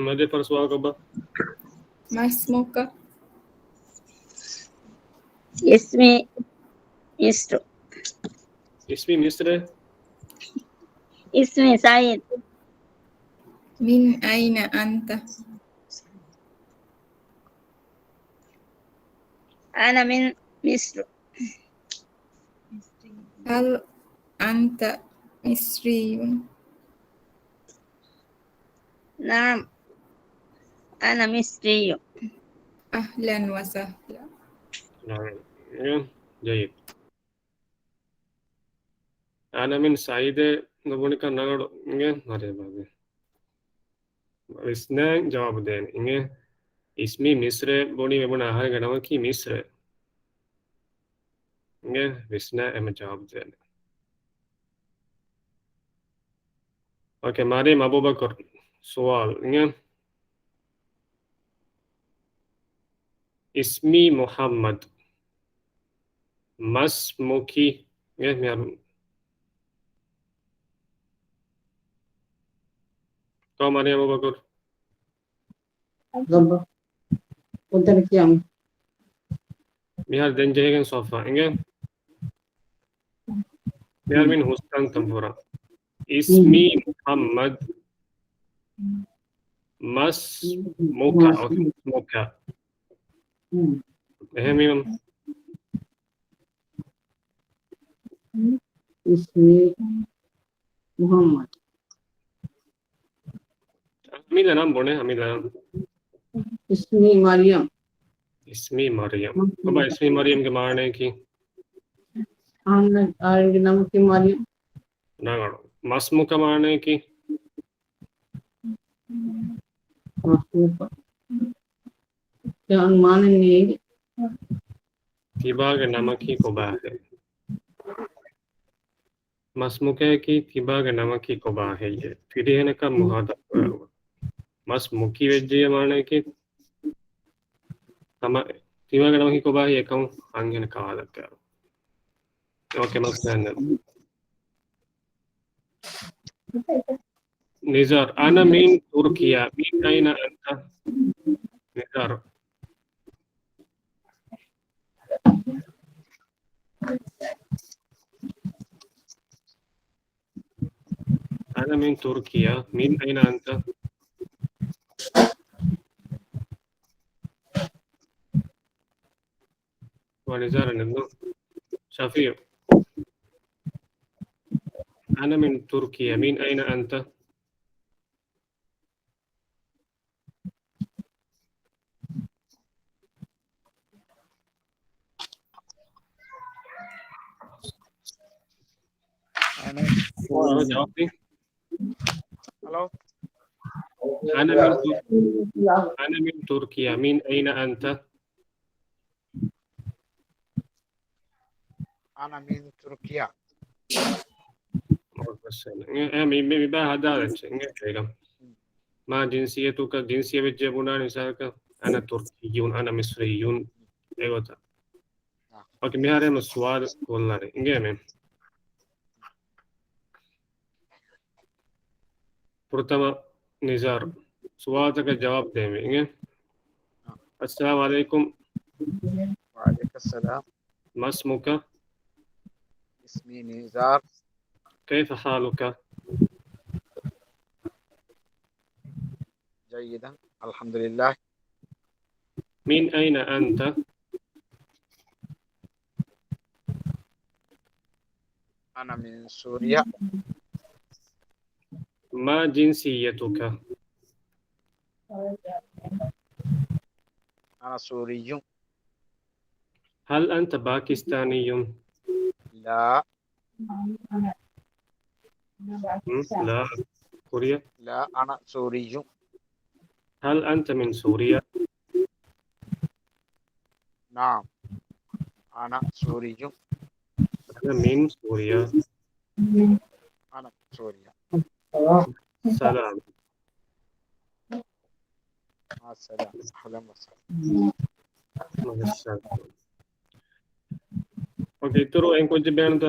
މަދެ ފަރު ސުވާލު ކޮބާ؟ މަސްމުކަ. އިސްމީ މިޞްރު. އިސްމީ މިޞްރު. އިސްމީ ސަޢީދު. މިން އައިނަ އަންތަ؟ އަނަ މިން މިޞްރު. ހަލް އަންތަ މިޞްރިއްޔުން؟ ނަޢަމް، އަނަ މިޞްރިއްޔު. އަހްލަން ވަސަހްލަން. ނަޢަމް. ޖައްޔިދު. އަނަ މިން ސަޢީދޭ ނުބުނިކަން ނަގަޑު އިނގޭ މަރިޔަމް ޢަލީ. ވިސްނާ ޖަވާބު ދޭނެ އިނގޭ. އިސްމީ މިޞްރޭ ބުނީ މި ބުނާ އަހަރެންގެ ނަމަކީ މިޞްރޭ. އިނގޭ ވިސްނާ އެމަ ޖަވާބު ދޭނެ. އޯކޭ، މަރިޔަމް އަބޫބަކުރު ސުވާލު އިނގޭ. އިސްމީ މުޙައްމަދު. މަސްމުކި. އިނގޭ މިހާރު. ކޮބާ މަރިޔަމް އަބޫބަކުރު؟ ގައްބަ. ކޮންތަނަކީ އަން؟ މިހާރު ދެން ޖެހިގެން ސޮފާ އިނގޭ. މިހާރު މިން ހުސްކަންތައް ފުރާ. އިސްމީ މުޙައްމަދު. މަސްމުކަ. މަސްމުކަ. އެހެންވީމަ. އިސްމީ މުޙައްމަދު. އަމިއްލަ ނަން ބުނޭ، އަމިއްލަ ނަން. އިސްމީ މަރިޔަމް. އިސްމީ މަރިޔަމް. ކޮބާ އިސްމީ މަރިޔަމްގެ މާނަޔަކީ؟ އަހަންނަށް އަހަރެންގެ ނަމަކީ މަރިޔަމް. ނަގަޑު. މަސްމުކަ މާނަޔަކީ؟ މަސްމުކަ. އެ މާނަ ނޭނގެ. ތިބާގެ ނަމަކީ ކޮބާހޭ؟ މަސްމުކަޔަކީ ތިބާގެ ނަމަކީ ކޮބާ ހެއްޔޭ؟ ފިރިހެނަކަށް މުހާދަ ކުރެވުން. މަސް މުކި ވެއްޖެޔޭ މާނަޔަކީ ހަމަ ތިބާގެ ނަމަކީ ކޮބާ ހެއްޔޭ ކަމު އަންހެނަކަށް ވާދަ ކުރެވުން. އޯކޭ، މަސް ގަންނަން. ނިޒާރު، އަނަ މިން ތުރްކިޔާ، މިން އައިނަ އަންތަ؟ ނިޒާރު. أنا من تركيا. من أين أنت؟ ونزار النجوم. شفيق. أنا من تركيا. من أين أنت؟ ހަލޯ؟ أنا من تر-، أنا من تركيا. من أين أنت؟ أنا من تركيا. އެ، މި، މި، މި ބާ ހަދާލައްޗެ، އިނގޭ ކޭގަ. ما جنسيتك، ޖިންސިއްޔަތް ވެއްޖެ ބުނާނެ މިސާލަކަށް، أنا تركي، أنا مصري، އެގޮތަށް. އޯކޭ، މިހާރު ހަމަ ސުވާލު ކޮށްލާނެ. އިނގޭ މެ. ފުރަތަމަ ނިޒާރު ސުވާލުތަކަށް ޖަވާބު ދޭންވީ. އިނގޭ؟ السلام عليكم. وعليك السلام. ما اسمك؟ اسمي نزار. كيف حالك؟ جيدا، الحمد لله. من أين أنت؟ أنا من سوريا. ما جنسيتك؟ أنا سوري. هل أنت باكستاني؟ لا. م? لا. كوريا؟ لا، أنا سوري. هل أنت من سوريا؟ نعم، أنا سوري. أنا من سوريا. أنا من سوريا. سلام. مع السلامة. أهلا وسهلا. މާ ސަލާމަތް. އޯކޭ، އިތުރު އެން ކުއްޖެއް ބޭނުންތަ؟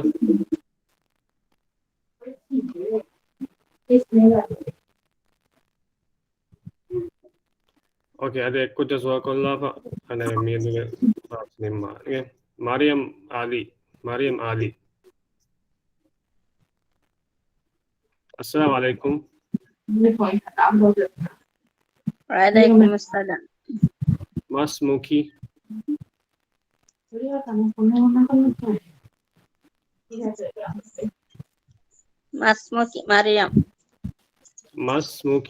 އޯކޭ، އަދި އެއްކުއްޖާ ސުވާލު ކޮށްލާފަ، އަނެއް މީދުގެ ކްލާސް ނިންމާނެ. މަރިޔަމް އާލީ، މަރިޔަމް އާލީ. އައްސަލާމު ޢަލައިކުމް. ވަޢަލައިކުމުއްސަލާމް. ما اسمك؟ ما اسمك؟ މަރިޔަމް. ما اسمك؟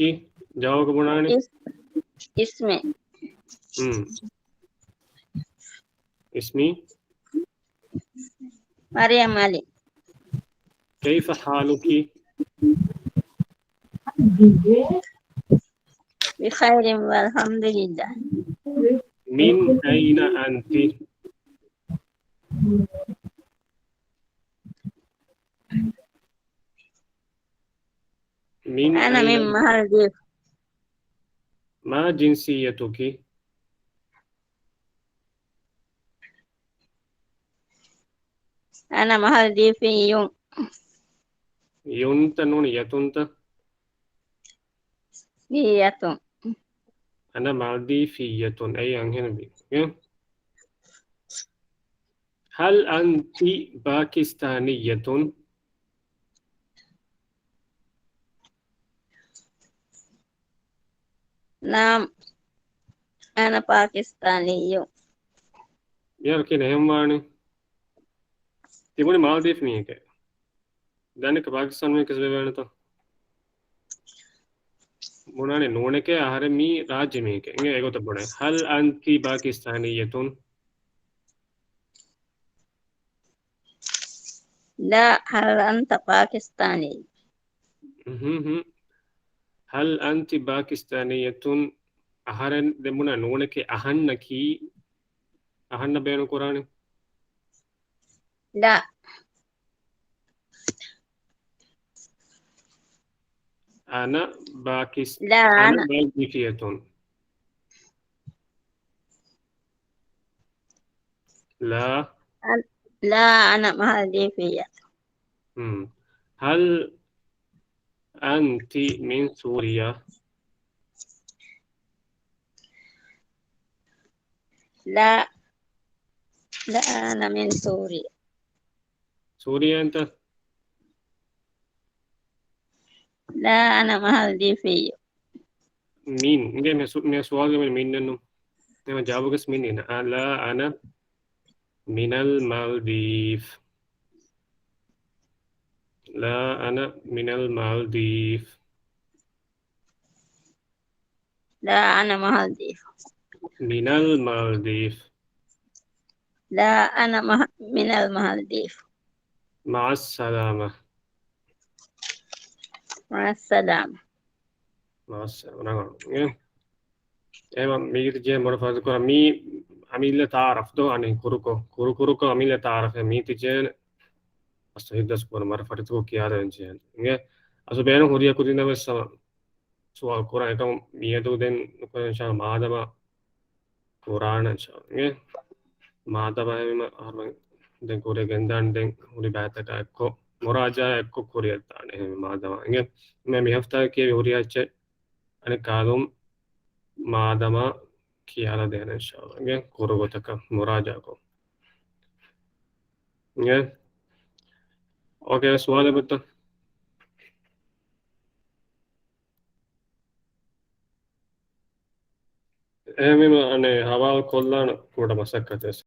ޖަވާބަކަށް ބުނާނެ. އިސް-، އިސްމީ. ހުން. އިސްމީ؟ މަރިޔަމް ޢަލީ. كيف حالك؟ بخير والحمد لله. من أين أنت؟ من أنا أين؟ من مالديف. ما جنسيتك؟ أنا مالديفي. ޔުންތަ ނޫނީ، ޔަތުންތަ؟ މީ ޔަތުން. أنا مالديفية، އެއީ އަންހެނެއް ވީ. އެ؟ هل أنت باكستانية؟ نعم، أنا باكستاني. މިހާރު ކިހިނެއް އެހެން ވާނީ؟ ތިބުނީ މާލްދީފް މީހެކޭ. ދަންނަ ޕާކިސްތާން މީހެކޭ ވެވޭނެތަ؟ ބުނާނެ ނޫނެކޭ، އަހަރެން މީ ރާއްޖެ މީހެކޭ. އިނގޭ އެގޮތަށް ބުނޭ. هل أنت باكستانية؟ لا، هل أنت باكستاني؟ ހުން، ހުން. هل أنت باكستانية؟ އަހަރެން ދެން ބުނާ ނޫނެކޭ އަހަންނަކީ، އަހަންނަށް ބޭނުން ކުރާނެ. لا. أنا باكس-، لا، أنا أنا. مالديفية. لا. أن-، لا، أنا مالديفية. مم. هل أنت من سوريا؟ لا، لا، أنا من سوريا. ސޫރިއޭ އެންތަ؟ لا، أنا مالديفي. މިން. އިނގޭ މި ސު-، މި ސުވާލުގެ މިން ނެއްނު. ނޭމަ ޖަވާބުގަސް މިން އިން. އަ، لا، أنا من المالديف. لا، أنا من المالديف. لا، أنا مالديف. من المالديف. لا، أنا مه-، من المالديف. مع السلامة. مع السلامة. މާސް ރަނގަޅު. އެ، އެ، މީގެ ތި ޖޭ މޮރ ފަރުދު ކުރަ މީ އަމިއްލަ ތާރަފް ދޯ އަނެއް ކުރުކޮ، ކުރު ކުރުކޮ އަމިއްލަ ތާރަފް މީ ތި ޖޭ އަސް ހިއްދަސް ކުރ މަރ ފަރިތު ކިޔާދެން ޖޭ. އިނގޭ އަސް ބޭނު ހުރިޔަ ކުދިން ވެސް ސަމ-، ސުވާލު ކުރާ އެކަމު މިއަދު ދެން ނުކުރެން ޝާ މާދަމާ ކުރާނަން ޝާ. އިނގޭ މާދަމާ އެހެން އަހަރުމެން ދެން ކުރިޔަށް ގެންދާން ދެން ހުރި ބައިތަކާ އެއްކޮށް މުރާޖާ އެއްކޮށް ކުރިޔަށް ދާނެ އެހެން މާދަމާ. އިނގޭ މި ހަފްތާ ކިޔެވި ހުރި އެއްޗެއް އަނެއް ކާލުން މާދަމާ ކިޔާލަ ދޭނެ އިންޝާﷲ. އިނގޭ ކުރު ގޮތަކަށް މުރާޖާކޮށް. އިނގޭ އޯކޭ ސުވާލެއް ބުއްތަ؟ އެހެންވީމަ އަނެއް ހަވާލު ކޮށްލާނަ ކުޑަ މަސައްކަތެއް